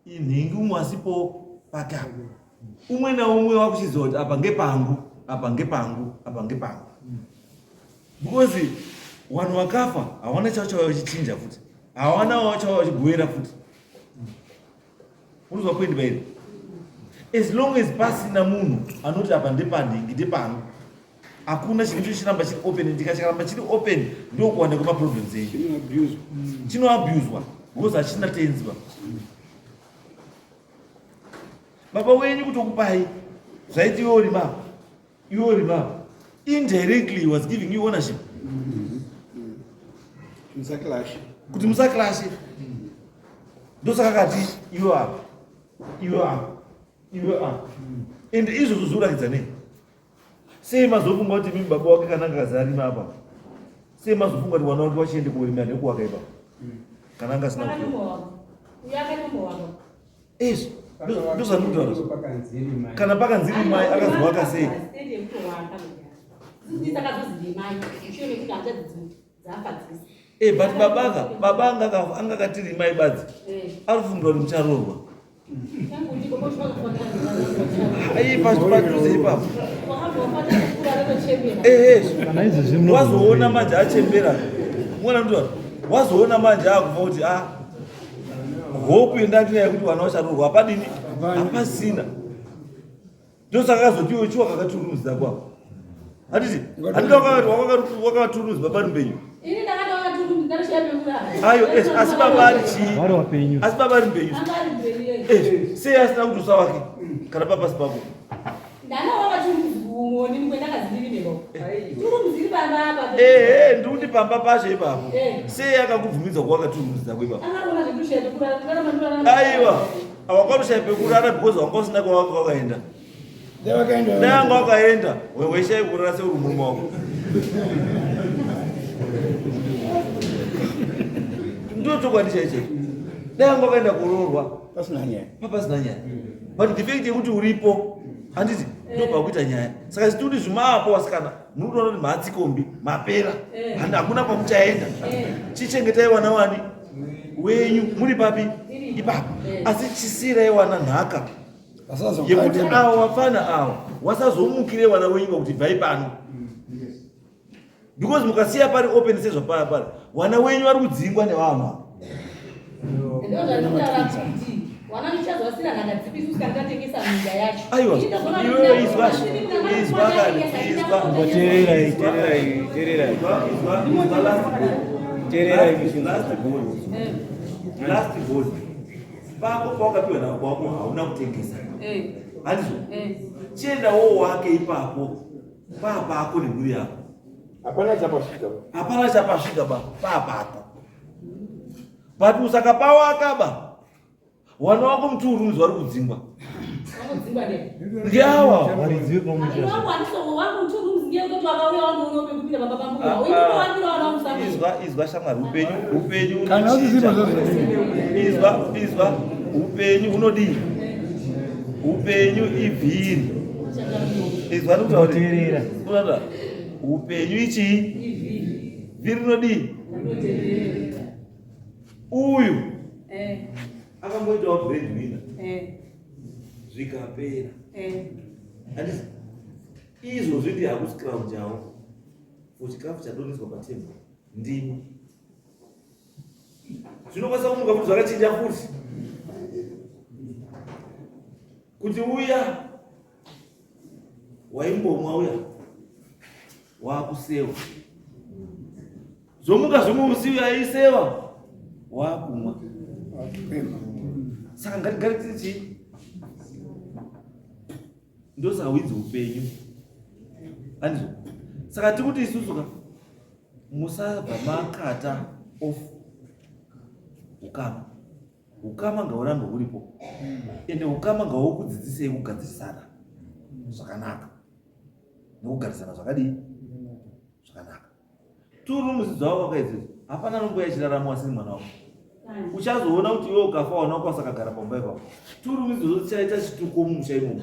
inhingi umwe asipo pake apa umwe naumwe wakuchiziva kuti apa ngepangu apa ngepangu apa ngepangu because vanhu vakafa hawana chavo chauya vachichinja futi hawana chauya vachigoera futi unozwa point bairi as long as pasina munhu anoti apa ndepanhingi ndepangu hakuna chinhu icho chiramba chiri open ndikachikaramba chiri open ndokuwanda kwemaproblems enyu Chinoabuswa. chinoabuswa because hachina tenzi ba baba wenyu kutokupai zvaiti iwe uri mapa iwe uri mapa indirectly he was giving you ownership Musaclash. kuti musaclashe ndosaka kati iwe apa iwe apa iwe apa ende izvozvo zvinoratidza nei sei mazofunga kuti mimi baba wake kana anga azarima apa sei mazofunga kuti wana wake wachiende kuurima nekuwaka ipapo kana anga asina kupiwa Akatombowaka. Uyo akatombowaka. izvi ndozvandikutaura Pakanzi rimai. Kana pakanzi rimai akazowaka sei Stendi yekutowaka kudhara. Sisi takazozi rimai. Mushure mekuti hanzvadzi dzafa dzese. Eh, but babanga baba anga anga akati rimai badzi Eh. ari kufungira kuti mucharoorwa Tangu ndipo kwa ai padhuze ipapo Wakambofata kukura retochembera. ehe Kana izvezvi munogona wazoona kuenda. manje achembera mwana mntu wazoona manje akufa kuti a hope yendandinayo kuti vana vacharoorwa hapadini hapasina ndosaka akazoti iwe chiwa kakaturumuzidza kwako handiti handiti wakakaturumuzwa baba ari mupenyu Ini ndakatoona turu ndarishaya pekurara. ayo eh, asi baba ari chii Vari wapenyu. asi baba ari mupenyu Anga ari mupenyu. Eh, sei asina kuti usa wake kana papasi pako Ndana wakachurumuzwa nini kwendakazirimeko. Turumuziri baba apa. ehe ndikuti pamba pacho ipapo Eh. sei akakubvumidza kuwakaturumuzidza ipapo Angaona zvekushaya pekurara. Ndaramba ndorara. aiwa awakarushaya pekurara because wanga usina kwawanga wakaenda Dai dai anga wakaenda weishaya kurara seuri murume wako ndo chokwadi chaicho dai anga wakaenda kuroorwa Pasina nyaya. papasina nyaya but the fact yekuti uripo handiti ndo pakuita nyaya saka chiti kuti zvimaapo vasikana muri kutoona kuti mhatsikombi mapera Eh. handi hakuna kwamuchaenda Eh. chichengetai wana wani wenyu muri papi ipapo Eh. asi chisiyirai wana nhaka yekuti Vasazokandema. avo vafana avo vasazomukire vana wenyu kuti bvai pano. Because mukasiya pari open sezvapaya pari, wana wenyu vari kudzingwa nevanhu ava. Aiwa, iwewe izwa, izwa kani, izwa. Teererai, teererai, teererai. Izwa, izwa, last born. Teererai, Last born. Last born. Pako pawakapiwa nababa wako hauna kutengesa. Handizvo? Chiendawo wake ipapo, papako nemhuri yako. Hapana chapasvika. Hapana chapasvika ba, papako. But usakapawaka ba, wana wako mutuurunzi vari kudzingwa. Ndiawa. Varidzi vepamusha. Izwa, izwa shamwari, upenyu, upenyu Kana unochinja. usisimo zvozvo. Izwa, izwa, upenyu unodii? Upenyu ivhiri. Izwa ndikutaura. Teerera. Unoda. Upenyu ichii? Vhiri rinodii? Uyu akamboitawo breadwinner zvikapera. Handiti izvozvi ndi hakusi crown chavo for chikafu chadonhedzwa patebhuru ndimi zvinokwanisa kumuka futi zvakachinja futi kuti uya waimbomwa uya wakusewa zvomuka zvomusi uya aisewa wakumwa saka ngatigare tiri chii ndosaka winzi upenyu andizvo saka tikuti isusu ka musabva makata off ukama ukama ngaurambe huripo ende ukama ngaukudzidzisei kugadzirisana zvakanaka nekugarisana zvakadii zvakanaka two rooms dzavo vakaidzi hapana nombo yachirarama asiri mwana wako uchazoona kuti iwe ukafa wana wako asakagara pamba ipapo two rooms idzodzo dzichaita chituko mumusha imomo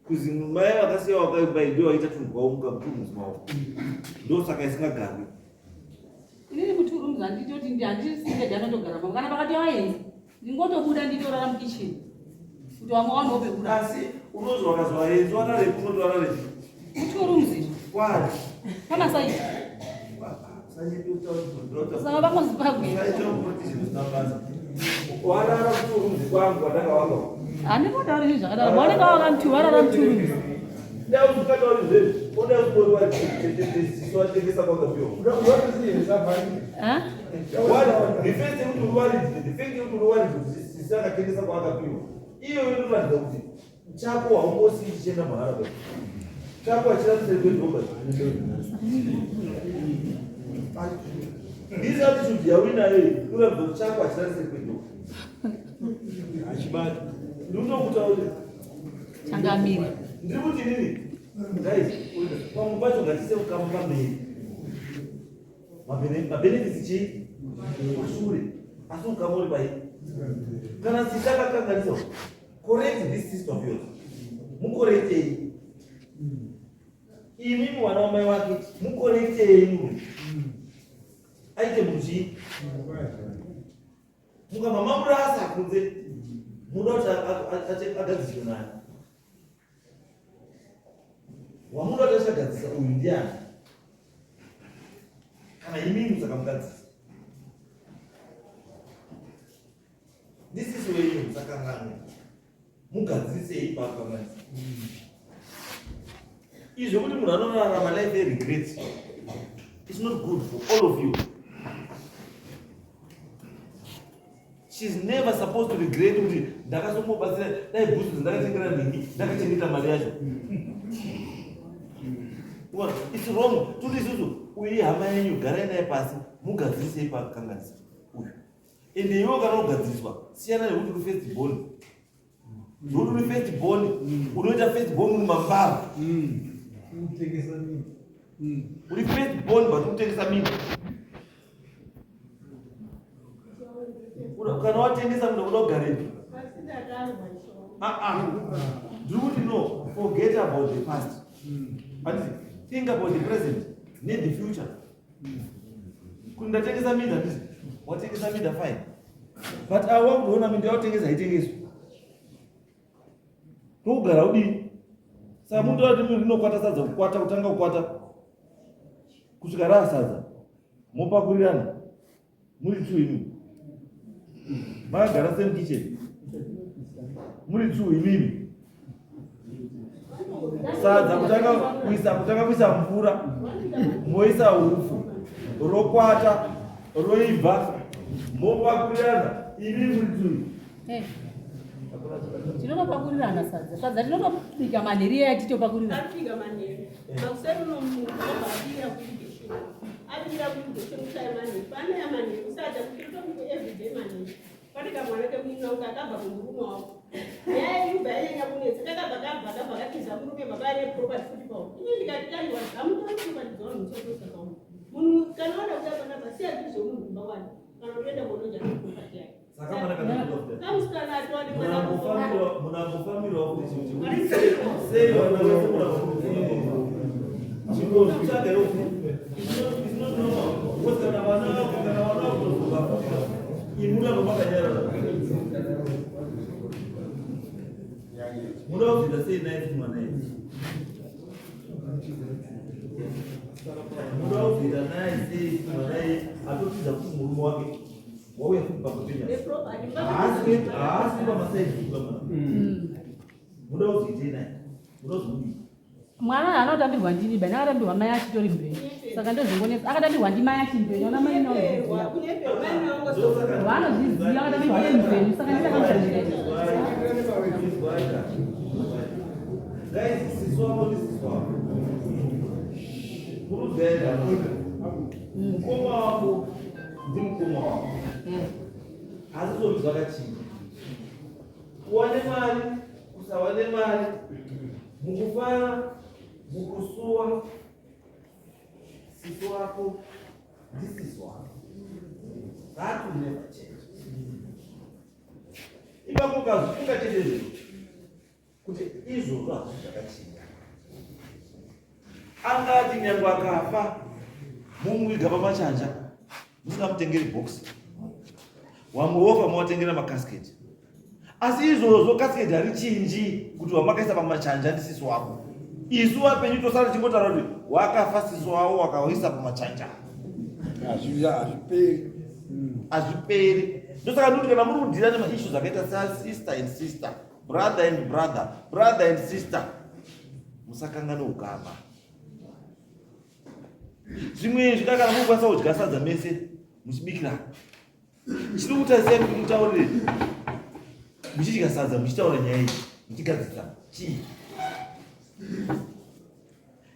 kuzi mai vakasiya wakaimba iyi ndio vaita tunhu kwavo muka two rooms mavo ndosaka isingagarwi Inini mu-two rooms handitoti handisingedi anotogara pamo kana pakati vaenzi ndingotobuda nditorara mukicheni kuti vamwe vaonewo pekurara asi unozi wakazovaenzi wararepi unotorarepi mu-two rooms izvo kwari pana saiti saka vangozimbabwe warara ku-two rooms kwangu kwandakawaka handingotauri zvinhu zvakadaro vanenge vavaka mu-two varara mu-two rooms watengesa kwakapiwa Ah? akatengesa kwaakapiwa iyo inoratidza kuti chako haungosii chichienda mahara ba chako hachirambisei kwedhoba this attitude yawinayo iyi inoratidza kuti chako hachirambisei kwedhoba Achibata. ndinokutaurira Changamire. Ndiri kuti inini guys, pamwe pacho ngatise ukama pamberi, mabenefits chii mashure, asi ukama uri pai. Kana sisi akakanganisa, correct this sister of yours, mukorektei imimi mwana wamai wake, mukorektei munhu aite munhu chii. Mukabva mamurasa kunze, muda kuti agadziswe naye wamuda kuti achagadzisa uyu ndiani kana imimi musakamugadzisa? Ndisisi wenyu, musakanganwe, mugadzirisei paakanganisa. Izvo kuti munhu anorarama life yeregret, it's not good for all of you. She's never supposed to regret kuti ndakazombobatsira, dai bhutsu ndakatengera nhingi, ndakachengeta mari yacho. Well, it's wrong. Tuti isusu uyu hama yenyu, garai naye pasi, mugadzirisei pakanganisa uyu. Ende iwe kana ugadziriswa, siyana nekuti uri first born. Zvokuti uri first born, unoita first born uri mambava. Uri first born but ukutengesa minda. Kana watengesa munda, kuda kugarepi? Asi ndakarwa cho. Ah, ah. Ndiri kuti no, forget about the past. Handiti think about the present ne the future. Kuti ndatengesa minda, handiti watengesa minda, fine, but awa kutoona minda yawatengesa haitengeswi, tokugara udii? Saka munhu toda kuti munhu rinokwata sadza, kukwata, kutanga kukwata. Kusvika rasadza mopakurirana muri two imimi makagara same kitchen muri two imimi sadza kutanga kuisa kutanga kuisa mvura moisa hupfu rokwata roibva mopakurirana imimi muri two. Eh. Tinotopakurirana sadza. Sadza tinotobika manheru iya titopakurirana. Anobika manheru. Makuseni unomuka obva abira kuirrigation. Abira kuirrigation kushaya manheru. Paanoya manheru sadza kuti totobika everyday manheru. Pane kamwana kemunun'una wangu kakabva kumurume wako. Nyaya yubva yanyanya kunetsa. Kakabva kabva kabva katiza murume baba ane property futi pawo. Ini ndikati daiwa hamutori property dzavanhu muchatosa pawo. Munhu kana wada kuuya panapa siya zviri zvemunhu kumba kwake. Kana utoenda kunoja property yake. Saka mwana kana Kamusikana atwani mwana munangofambirawo kuti chinhu sei vana vese munangofambira chingotsvaga is not normal because kana vana kana vana vakutozoka futi imi muramba makanyarara muda kuzoita sei naye futi mwana iye muda kuzoita naye sei futi mwana iye atotiza kuti murume wake wauya futi pamba neproperty. Haasi pamasaidi mwana muda kuzoitei naye muda kuzomudii? Mwana anotambirwa ndini bani akatambirwa mai achitori mpenyu. Saka ndozvingonetsa. Akatambirwa ndimai achimpenyu. Ona mai Kunyeperwa, vanozviziva. kunyeperwa. Mai wangu Vanozviziva akatambirwa ari mupenyu. Saka ndisakamutandirei. Guys, sisi wako ndi sisi wako. Murubenda. Mukoma wako ndi mukoma wako. Asi zvinhu zvakachinja. Kuwane mari, kusawane mari, mukufara, mukusuwa, sisi wako ndi sisi wako. That will never change. Ipapo ukazvifunga chete izvozvo kuti izvozvo hazvisi zvakachinja. Angati nyange akafa mumuviga pamachanja musingamutengeri box, wamwe wofa mowatengera makasketi, asi izvozvo kasketi harichinji kuti wamakaisa pamachanja ndisisi wako. Isu vapenyu tosara tichingotaura kuti wakafa sisi wavo wakaisa pamachanja. Hazviperi. Hazviperi. Ndosaka ndikuti kana muri kudhira nemaissues akaita sasister and sister, brother and brother, brother and sister, musakangane ukama. Zvimwe izvi kana mukwanisa kudya sadza mese muchibikirana, chiri kutarisai kuti mutaurire muchidya sadza muchitaura nyaya iyi muchigadzisana chii?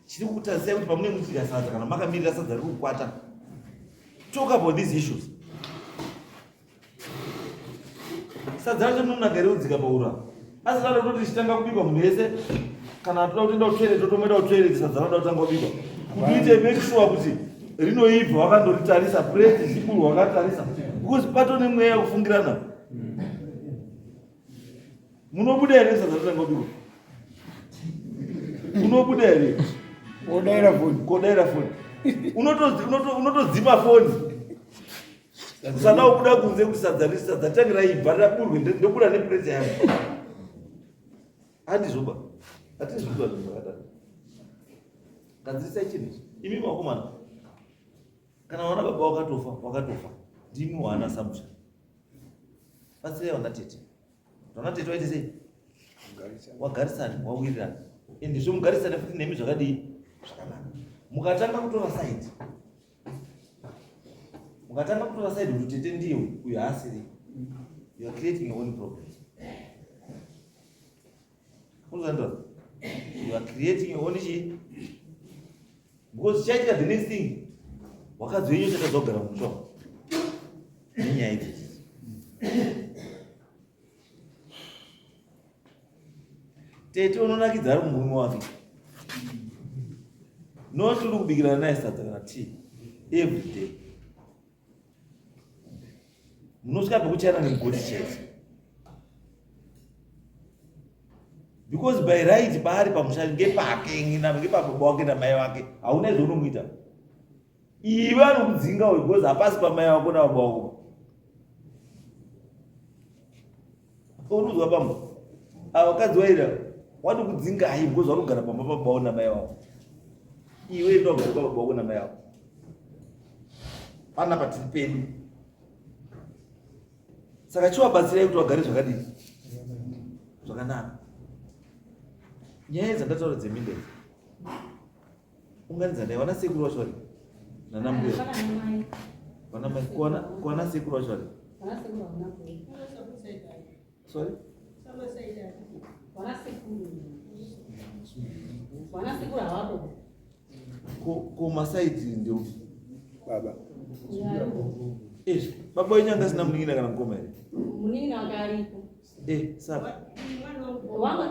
Chiri kutarisai kuti pamunenge muchidya sadza kana makamirira sadza riri kukwata, talk about these issues. Sadza racho munonaka riudzika paura, asi rada kutoti richitanga kubikwa munhu wese kana toda kutoenda kutoilet totomoenda kutoilet sadza rada kutanga kubikwa kuti uite make sure kuti rinoibva wakandoritarisa plate ichiburwa wakatarisa, because pato nemweya yekufungirana. Munobuda here sadza rotanga kubikwa? Unobuda here? Kodaira foni. Kodaira foni. Unotodzima foni usada kubuda kunze kuti sadza risadza tange raibva raburwe ndobuda neplate yangu. Handizvoba, hatizvizwa zvinhu zvakadaro. Gadzirisai chinhu ichi imi vakomana. Kana wana baba wakatofa, wakatofa, ndimi wana samusha. Batsirai vana tete. Vana tete waite sei? Wagarisana, wawirirana, ende zvomugarisana futi nemi zvakadii? Zvakanaka. Mukatanga kutora side, mukatanga kutora side kuti tete ndiye uyu haasiri, you are creating your own problems. Unozandora, you are creating your own chii, because chichaitika the next thing wakadzi wenyu uchatadza kugara mumusha nenyaya idzodzi. Tete unonakidza ari kumurume wake, not uri kubikirana naye sadza kana tea every day. Munosvika pekuchayana nemugoti chete, because by right paari pamusha ngepake, ngepababa wake namai wake. Hauna izvo unomuita iwe anokudzinga uyu because hapasi pamai wako nababa wako. Urikuzwa pamba ava vakadzi waira watokudzingai because vanogara pamba pababa wako namai wako. Iwe ndogara pababa wako namai wako. Panapa tiri pedu. Saka chiwabatsirai kuti vagare zvakadii? Zvakanaka. Nyaya dzandataura dzeminda idzi. Unganidzanai vana sekuru vacho vari nana mbuya. Vana mai kuwana kuwana sekuru vacho vari. Sorry? Vana sekuru. Vana sekuru havapo. Ko ko masaidi ndeupi? Baba. Izvi baba wenyu anga asina munin'ina kana mukoma here? Munin'ina wake aripo. Eh, saka. Wangu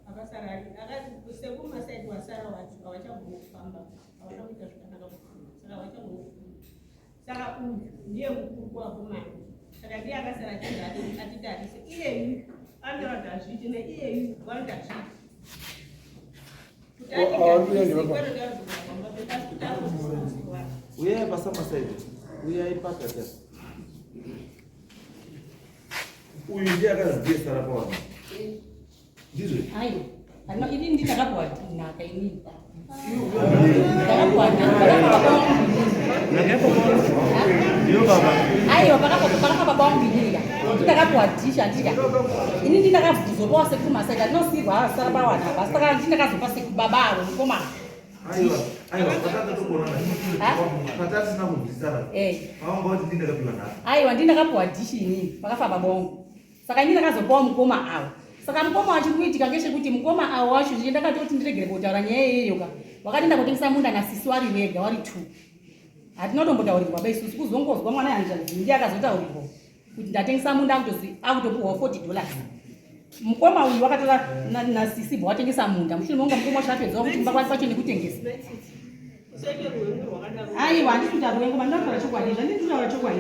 akasara ari akati sekuru masaidi wasara wacho havachagoni kufamba havana kuita zvakanaka saka havachagoni kufamba saka uyu ndiye mukuru kuvakomana saka ndiye akasara achinzi atitarise iyeyu anotaura kuti hazviiti neiyeyu vanoti hazviiti Uyai pasamasaidi uyai patata uyu ndiye akazi ndiye sara pavanhu ndizvo Aiwa. Ano ini ndi ndakapuwa nhaka inini. Ndakapuwa nhaka. Baba wangu inini. Ndiyo baba. Aiwa pakapa baba wangu inini ka. Ndakapuwa dish andika. Ini ndi ndakazopuwa sekuru Masaita ndinosirwa asara pawana apa. Saka ndi ndakazopa sekuru baba avo mukomana. Aiwa, aiwa, patata tokuonana. Ha? Patata tisina kunzwisisana. Eh. Pawanga wati ndi ndakapiwa nhaka. Aiwa ndi ndakapuwa dish inini pakafa baba wangu. Saka ini ndakazopawo mukoma avo. Saka mukoma wacho kuitika ngechekuti mukoma avo wacho ndiye ndakatoti ndiregere kutaura nyaya iyeyo ka. Wakati kutengesa munda nasisi wari vega wari two. Hatina kutombotaurirwa ba isusu kuzongozwa mwana hanzvadzi ndiye akazotaurirwa kuti ndatengesa munda akutozi akutopuhwa 40 dollars. Mukoma uyu wakatora nasisi bwa watengesa munda mushure mekunge mukoma wacho apedzawo kuti kumba kwacho nekutengesa. Aiwa handisi kuita ruwengo mandinotaura chokwadi zvandiri kutaura chokwadi.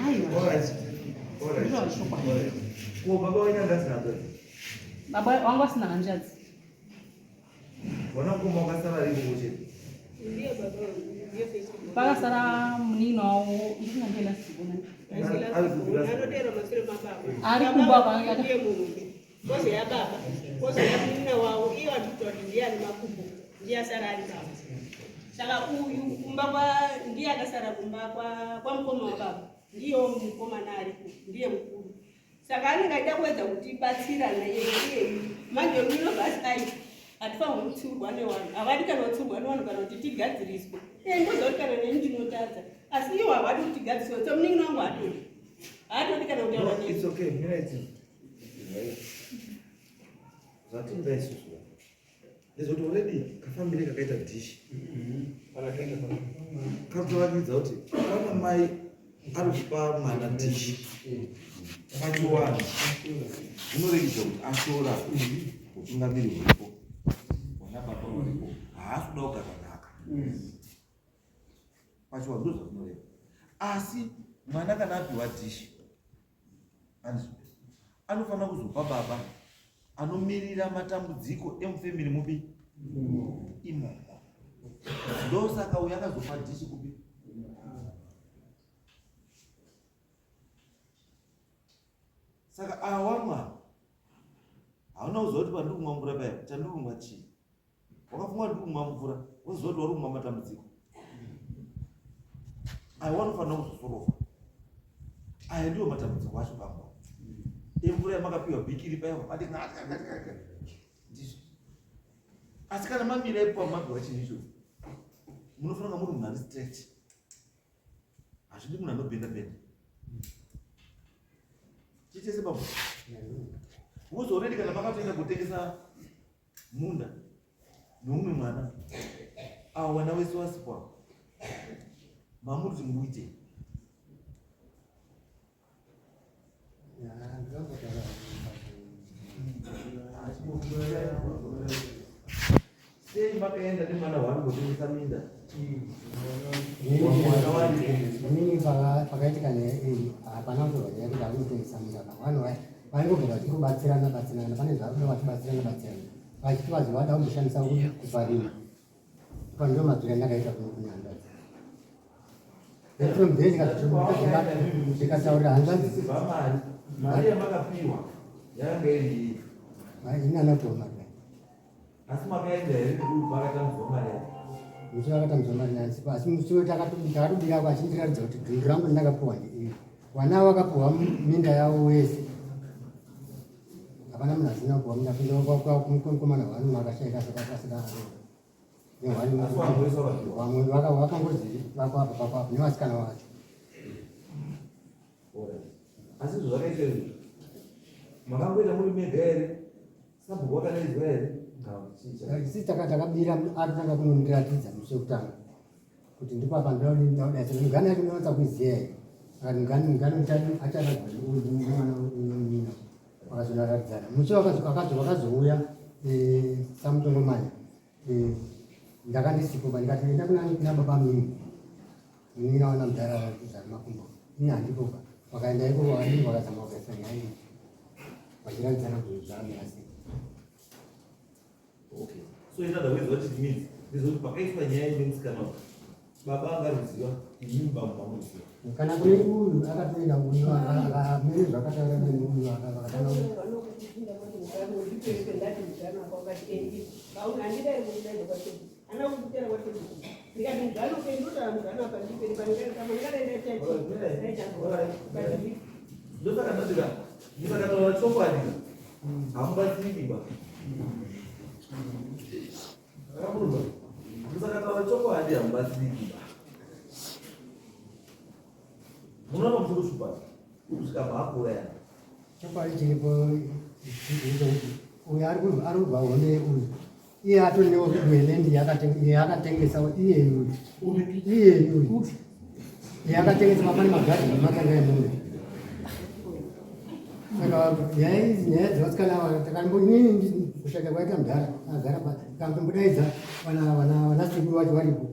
Aiwa. Alright. Alright. Ndinotaura chokwadi. Ko baba wenyu anga asina hanzvadzi? Baba wangu asina hanzvadzi. Vana mukoma wakasara ari ikoko chete. Pakasara munin'ina wavo ndisingandienda sikuna. Ari kumba ndiye murume kozoya baba kozoya munin'ina wavo iye watikuta kuti ndiye ane makumbo ndiye asara ari baba saka uyu kumba kwa ndiye akasara kumba kwamukoma wababa ndiyewo mukomana aripo ndiye mukuru saka anenge achida kuedza kutibatsira naye iyeyu manje munobva asi ai hatifanirwi kutsiurwa nevanhu havadi kana kutsiurwa nevanhu kana kuti tigadziriswe e ndoziva kuti kana neni ndinotadza asi iwo havadi kuti tigadziriswe so munin'ina wangu hatodi haatodi kana kutaura No, neni it's okay. Mira it's zvatinoda isusu ndezvekuti already kafambire kakaita dish katoratidza kuti kana mai ari kupa mwana dish pachiwani zvinorekidza kuti ashora utungamiri huripo hwana baba huripo haasi kuda kugara nhaka pachiwani ndo zvazvinoreva asi mwana kana apiwa dish anofanira kuzopa baba anomirira matambudziko emufemiri mupi imomo ndosaka uyo akazopa dhishi kupi saka awa mwana hauna kuziva kuti pandiri kumwa mvura paya chandiri kumwa chii wakafunga kuti kumwa mvura woziva kuti wari kumwa matambudziko ayo wanofanira kuzosorova aya ndiwo matambudziko acho pamba emvura yamakapiwa bhikiri paya mati ndizvo asi kana mamira ipo mapiwa chinhu icho munofanira kunga muri munhu ari straight hazvidi munhu anobhenda bhenda chichese baba because already kana makatoenda kutengesa munda neumwe mwana awo vana wese wasikwa mamuri kuti muite sei makaenda nemwana wani kutengesa minda Inini pakaitika nyaya iyi hapana kutorwa nyaya kuti akutengesa minda vanhu vaingogara vachingobatsirana batsirana pane zvakuda vachibatsirana batsirana vachiti vazi vada kumboshandisa kuparima pa ndo madziro andakaita kune hanzvadzi from there ndikataurira hanzvadzi mari mari yamakapiwa yakanga iri iyi inana kuoma asi makaenda here nekuti makatambudzwa mari yacho Musi wakatambidzwa mari nandisipo, asi musi uyo takatobirako achindiratidza kuti dhundu rangu ndakapuwa ndeiri. Vana vakapuwa minda yavo wese, hapana munhu asina kupuwa minda kunze mukomana hwani akashaika asina nehwani. Vamwe vakangozi vako apa pako apa nevasikana vacho. Asi izvo zvakaita izvo makangoita muri mega here? Sabhuku wakadaidzwa here? Isi takabira atotanga kunondiratidza musi wekutanga kuti ndipo apa ndaudaisa mugani yacho ndinonatsa kuiziva here. Akati mugani mugani acharadzwa nemwana unonina vakazonaratidzana musi wakazouya samutongomanya. Ndakandisipo pa ndikati enda kuna baba mimi munin'ina wana mudhara kuzara makumbo, ini handipopa. Vakaenda ikoko, vakadii, vakazama kugaisa nyaya iyi vachiratidzana kuti zvakamira sei. Okay, so in other words, what it means ndezvekuti pakaiswa nyaya nemusikana uyu, baba angaruziva, imimi bambo mamuruziva. Kana kune uyu akatoenda uyu mene zvakataura neni uyu vakatanga. Ndosaka ndatika musakataura chokwadi hamubatsiriki ba akamurumba. Musakataura chokwadi hamubatsiriki ba. Munoona kuti kushupa kusvika maakuurayana. Chokwadi chiripo ndechekuti uyu ari kurwa hondo uyu, iye atorinewo land yakatengesa iye uyu, iye uyu iye akatengesa mapane magadhi nematanga emombe. Saka nyaya idzi, nyaya dzevasikana ava, takambonini kushata kwaita mudhara agara tikambodaidza vana sekuru vacho varipo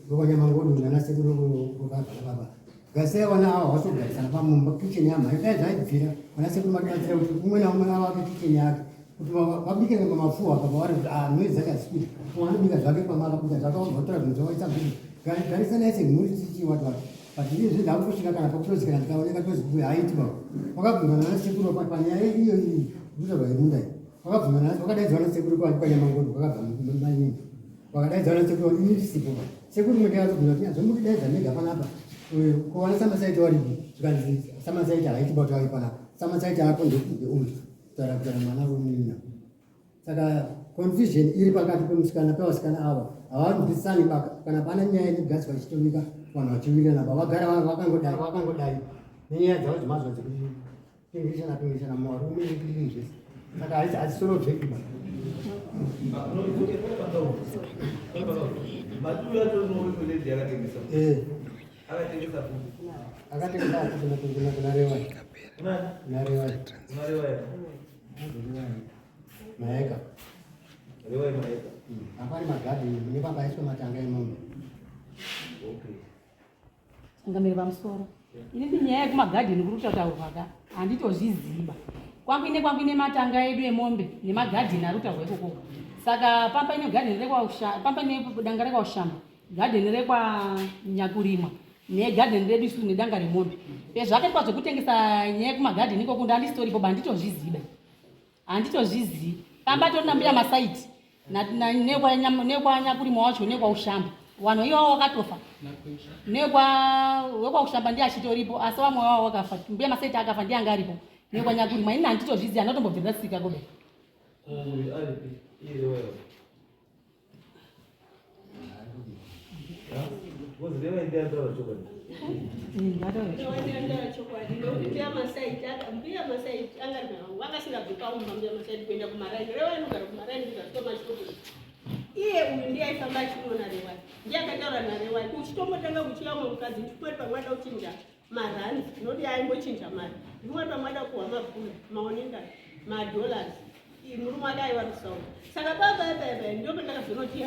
vokwanyamangodu nana sekuru vokabva nababa gasai vana ava vasogarisana pamumba kicheni yamhai. Dai zvaibvira vana sekuru matibatsira kuti umwe naumwe avake kicheni yake kuti vabike pamafuwa apa pavari kuti ah, noise dzacho hadzisi kuita. Umwe anobika zvake pamakabika zvake, vatora zvinhu zvavaisa kuti garisanai semhuri tichi wati wati. But izvi ndakutosvika kana pakutozikana ndikaoneka tozi uyu haiti ba. Wakabvunzana nasekuru panyaya iyo iyi kutaurwa yemunda iyi, wakabvunzana, wakadaidzwa nasekuru kwanyamangodo kwakabva mainini, wakadaidzwa nasekuru ini ndisipo pa. Sekuru mwe ndakatobvunza kuti zvomukudaidza mega panapa kuwana samasaiti waripo, zvikanzi samasaiti haiti ba kuti auyi panapa, samasaiti ako ndeuyu kutaura kutaura mwana wemunina. Saka confusion iri pakati pemusikana pevasikana ava, havanzwisisani baka. Kana pana nyaya inogadzwa ichitomika vanhu vachiwirirana pa vagara vakangodai vakangodai nenyaya dzavo dzemazuva dzekupingirishana pingirishana muvarume nekudini zvese, saka hadzisorovheki ba. Mati uyu atori land yakatengesa? Eh. Akatengesa futi? Akatengesa kuna Rewai. Kunani? Kuna Rewai. Kuna Rewai? Maeka. Rewai Maeka. Apari magadhi nepakaiswa matanga emombe. Okay. Changamire, pamusoro. Inini nyaya yekumagadheni kuri kutaurwa ka handitozviziva. Kwangu ine matanga edu emombe nemagadheni ari kutaurwa ikoko. Saka pamba ine gadheni pamba ine danga rekwaUshamba, gadheni rekwaNyakurimwa negadheni redu isusu nedanga remombe. Pezvakaitwa zvekutengesa nyaya yekumagadheni ikoko, ndandisitoripo ba, handitozviziva, handitozvizivi. Pamba torina mbuya Masaiti nekwanyakurimwa wacho nekwaUshamba, vanhu ivavo wakatofa. Nekwa wekwaUshamba ndiye achitoripo, asi vamwe vavo wakafa. Mbuya Masaiti akafa, ndiye anga aripo nekwanyakurimwa. Ini handitozvizivi, handatombobvira tsika kobe. Uyu aripi iye Rewai? Because Rewai ndiye ataura chokwadi. Ndataura chokwadi nekuti mbuya Masaiti anga ari mai vangu, vangasingabvi paumba mbuya Masaiti kuenda kumaraini. Rewai anogara kumaraini kuzasi kwamashoko. Iye uyu ndiye aifamba achimuona Rewai, ndiye akataura naRewai uchitomotanga kuchiya umwe mukadzi ndikumati pamwe ada kuchinja marandi noti aimbochinja mari, ndikumati pamwe ada kuhwa mapula maonenga madollars, murume wake aiva kuSouth. Saka baba ndo pandakazonoti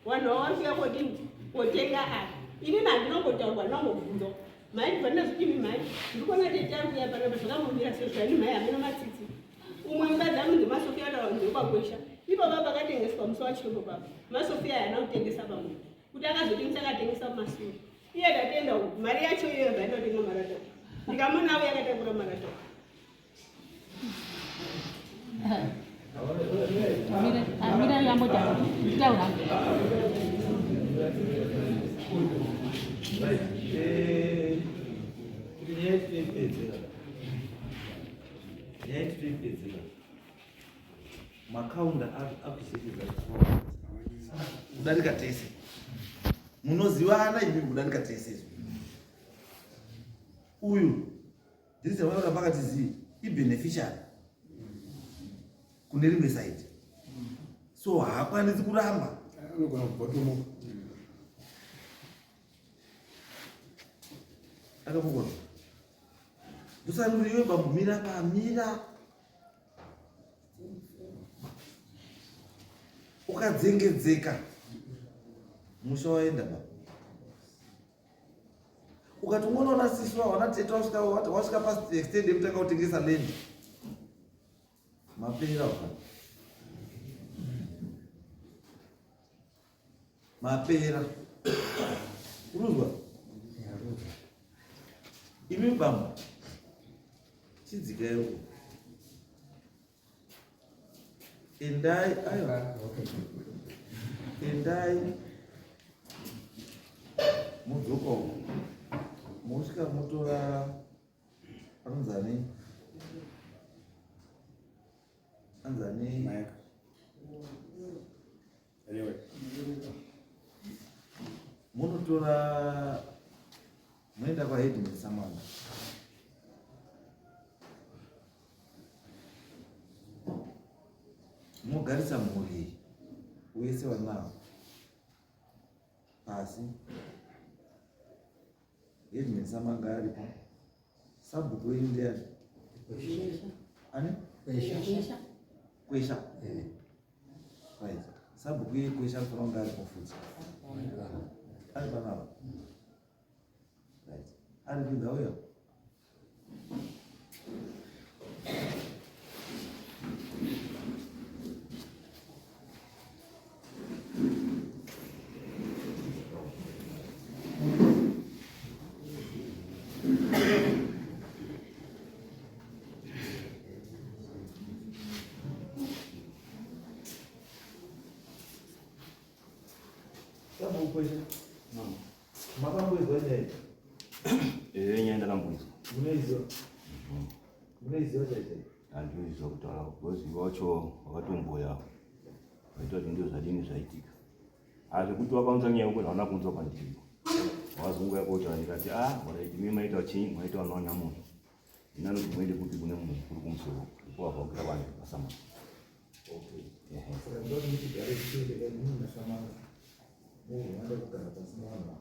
vanhu vava vari kuya kodini kotenga ava. Inini handinongotaurwa, ndinongobvunzwa mhai, ndibva ndinazodini mhai, ndikuona tete ari kuya panapa zvakambomira sezvani mhai hamuna matsitsi. Umwe mukadzi anonzi Masofia ataura kunzi wekwakwesha ipo baba akatengeswa musi wachitombo baba Masofia haana kutengesa pamunhu kuti akazotengesa, akatengesa kumasure. Iye tatenda uku mari yacho iyoyo bvaenda kutenga marata, ndikamona auya akatakura marata. Amira yambotaura, nditaura. Right. Eh, kuti nyaya tinoipedzera. Nyaya tinoipedzera. Makaunda akusekedza kudarika tese. Munozivana imi kudarika tese izvi. Uyu ndiri dzavanoda pakati zii ibeneficiary kune rimwe side. So haakwanisi kuramba. Anogona kubhotomoka. Akapokona. Ndosaka iwe bambo mira pamira. Ukadzengedzeka musha waenda ba. Ukati ungonoona sisi wavo wana tete wasvika wasvika past extend yekutanga kutengesa land. Mapera uka. Mapera. Uruzwa? Imi bambo. Chidzikai uko. Endai aiwa. Endai mudzoka uko. Mosvika motora anonzani? Anzani? Mike. Anyway. Munotora moenda kwaheadman Samanga. Mogarisa mhuri iyi wese wanawo pasi. Headman Samanga aripo. Sabhuku wenyu ndiani? Ani? Kwesha. Kwesha. Right. Sabhuku iye Kwesha anofanira kunge aripo futi. Ari panapa. Right. Ari pinda uya. Sabhuku Kwesha. Makamboizwa nyaya iyi? Eh, nyaya ndakamboizwa. Munoiziva? Munoiziva chaicho? Handinoiziva kutaura because wacho wakatomboya waita kuti ndio zvadini zvaitika. Ah, zvekuti wakaunza nyaya uko hauna kuunzwa kwandiri. Wazongoya kotaura ndikati ah, alright, imi maita chii? Maita vanoona munhu. Ini anoti muende kupi kune munhu mukuru kumusoro. Ndipo wakaukira vanhu vasamana. Okay. Ehe. Saka ndoti muchigare chiende kaimimi naSamanga. Mugomanda kugara pasi nevanhu ava.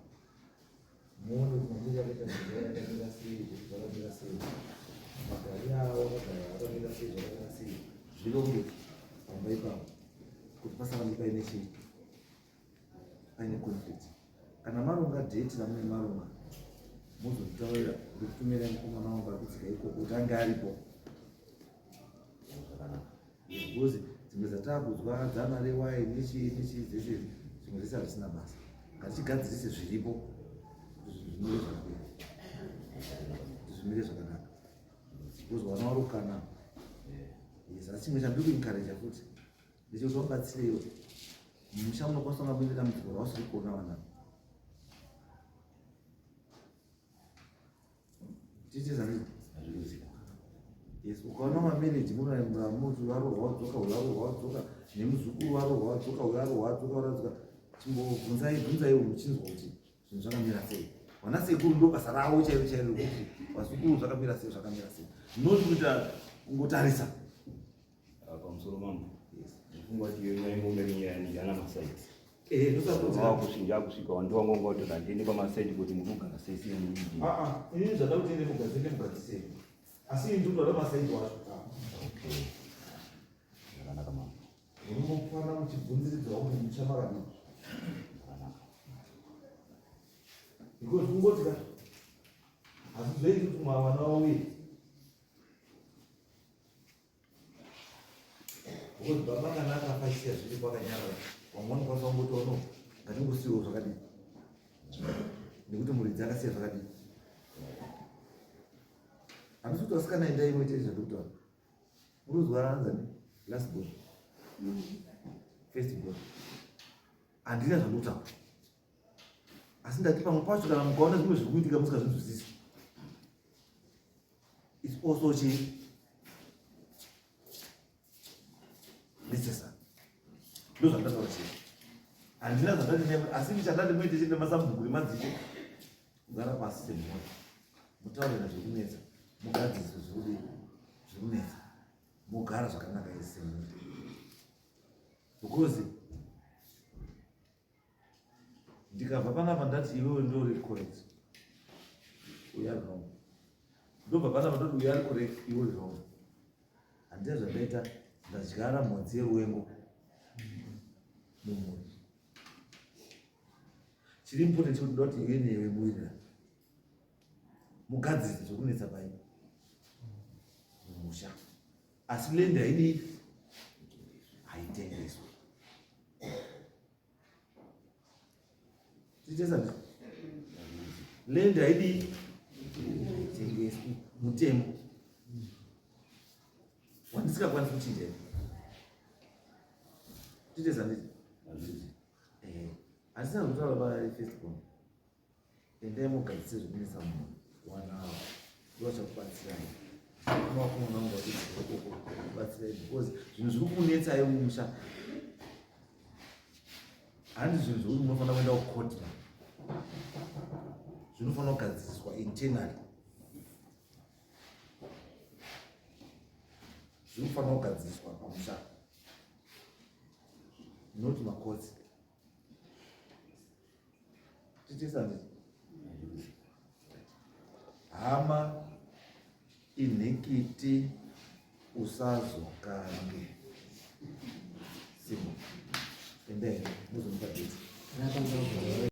Muone kuti mamiri akaita zvinhu yakamira sei, kuti zvakamira sei. Magariro avo akagara akamira sei, zvakamira sei. Zvirongeke pamba ipapo kuti pasarambe paine chii, paine conflict. Kana maronga date ramunenge maronga, mozonditaurira ndokutumirai mukomana wangu ari kutsika ikoko kuti ange aripo. Zvakanaka. Because dzimwe dzatakudzwa dzana rewai nechii nechii dzese zvimwe zvese hazvisina basa. Ngatichigadzirise zviripo kuti zvimire zvakanaka. Kuti zvimire zvakanaka. Because vana vari kukana. Yes, asi chimwe chandiri kuencourage futi ndechekuti vabatsireiwo. Mumusha munokwanisa kunga muine dambudziko rausiri kuona vana. Tiite zvandii? Hazviruzika. Yes, ukaona mamarriage munoembura muti varohwa wadzoka, varohwa wadzoka, nemuzukuru varohwa wadzoka, varohwa wadzoka, varohwa chimbobvunzai bvunzai muchinzwa kuti zvinhu zvakamira sei. Vana sekuru ndo basa ravo chairo chairo rekuti vazukuru zvakamira sei zvakamira sei. Not kuita kungotarisa. Ah, pamusoro mambo. Yes. Ndifunga kuti iyo nyaya ingonge iri nyaya yana masaiti. Eh, ndosakudza. Wakushinja kusvika wandiwa ngonga kuti handiende pamasaiti kuti muri kugara sei sei muri kudini. Ah ah, ini zvada kuti ende mugadzire mugadzise. Asi ini ndikuda masaiti wacho. Okay. Zvakanaka mambo. Munofanira muchibvunziridzwa kuti mutsva makadii. Zvakanaka. Because kungoti ka hazvizoiti kuti mwana wauye. Because baba kana akafa achisiya zviri kwakanyarara, vamwe vanokwanisa kungoti ono ngatingosiyiwo zvakadii. Nekuti muridzi akasiya zvakadii. Handisi kuti vasikana endai muite zvandiri kutaura. Murikuzwa anzani? Last born. First born. Handina zvandiri kutaura. Asi ndati pamwe pacho kana mukaona zvimwe zviri kuitika musikazvinzwisisi, it's also chi necessary. Ndozvandataura chii, handina zvandati ne, asi chandati muite chete masabhuku nemadzishe kugara pasi semhuri, mutaurira zviri kunetsa, mugadzise zviri kunetsa, mogara zvakanaka isi semhuri, because ndikabva panapa ndati iwewe ndori correct, uyu ari wrong. Ndobva panapa ndoti uyu ari correct, iwe uri wrong. Handina zvandaita, ndadyara mhodzi yeruwengo mumhuri. Chiri important chekuti ndoda kuti iwe newe muwirirana, mugadzirise zvekunetsa pai mumusha. Asi land haidii, haitengeswi. Tichesa land haidii, haitengeswi, mutemo wandisingakwanisi kuchinja. Tichesa nditi handisina kutaura pafirst born. Endai mugadzise zvekunetsa munhu wanawo, ndovachakubatsirai. Vakomana vangu vachidzikokoko kubatsirai, because zvinhu zviri kunetsai mumusha handi zvinhu zvekuti munofanira kuenda kukoti, zvinofanira kugadziriswa internally, zvinofanira kugadziriswa pamusha, not makotsi. Tichesani hama inhikiti usazokange simo. Endai muzomupa date.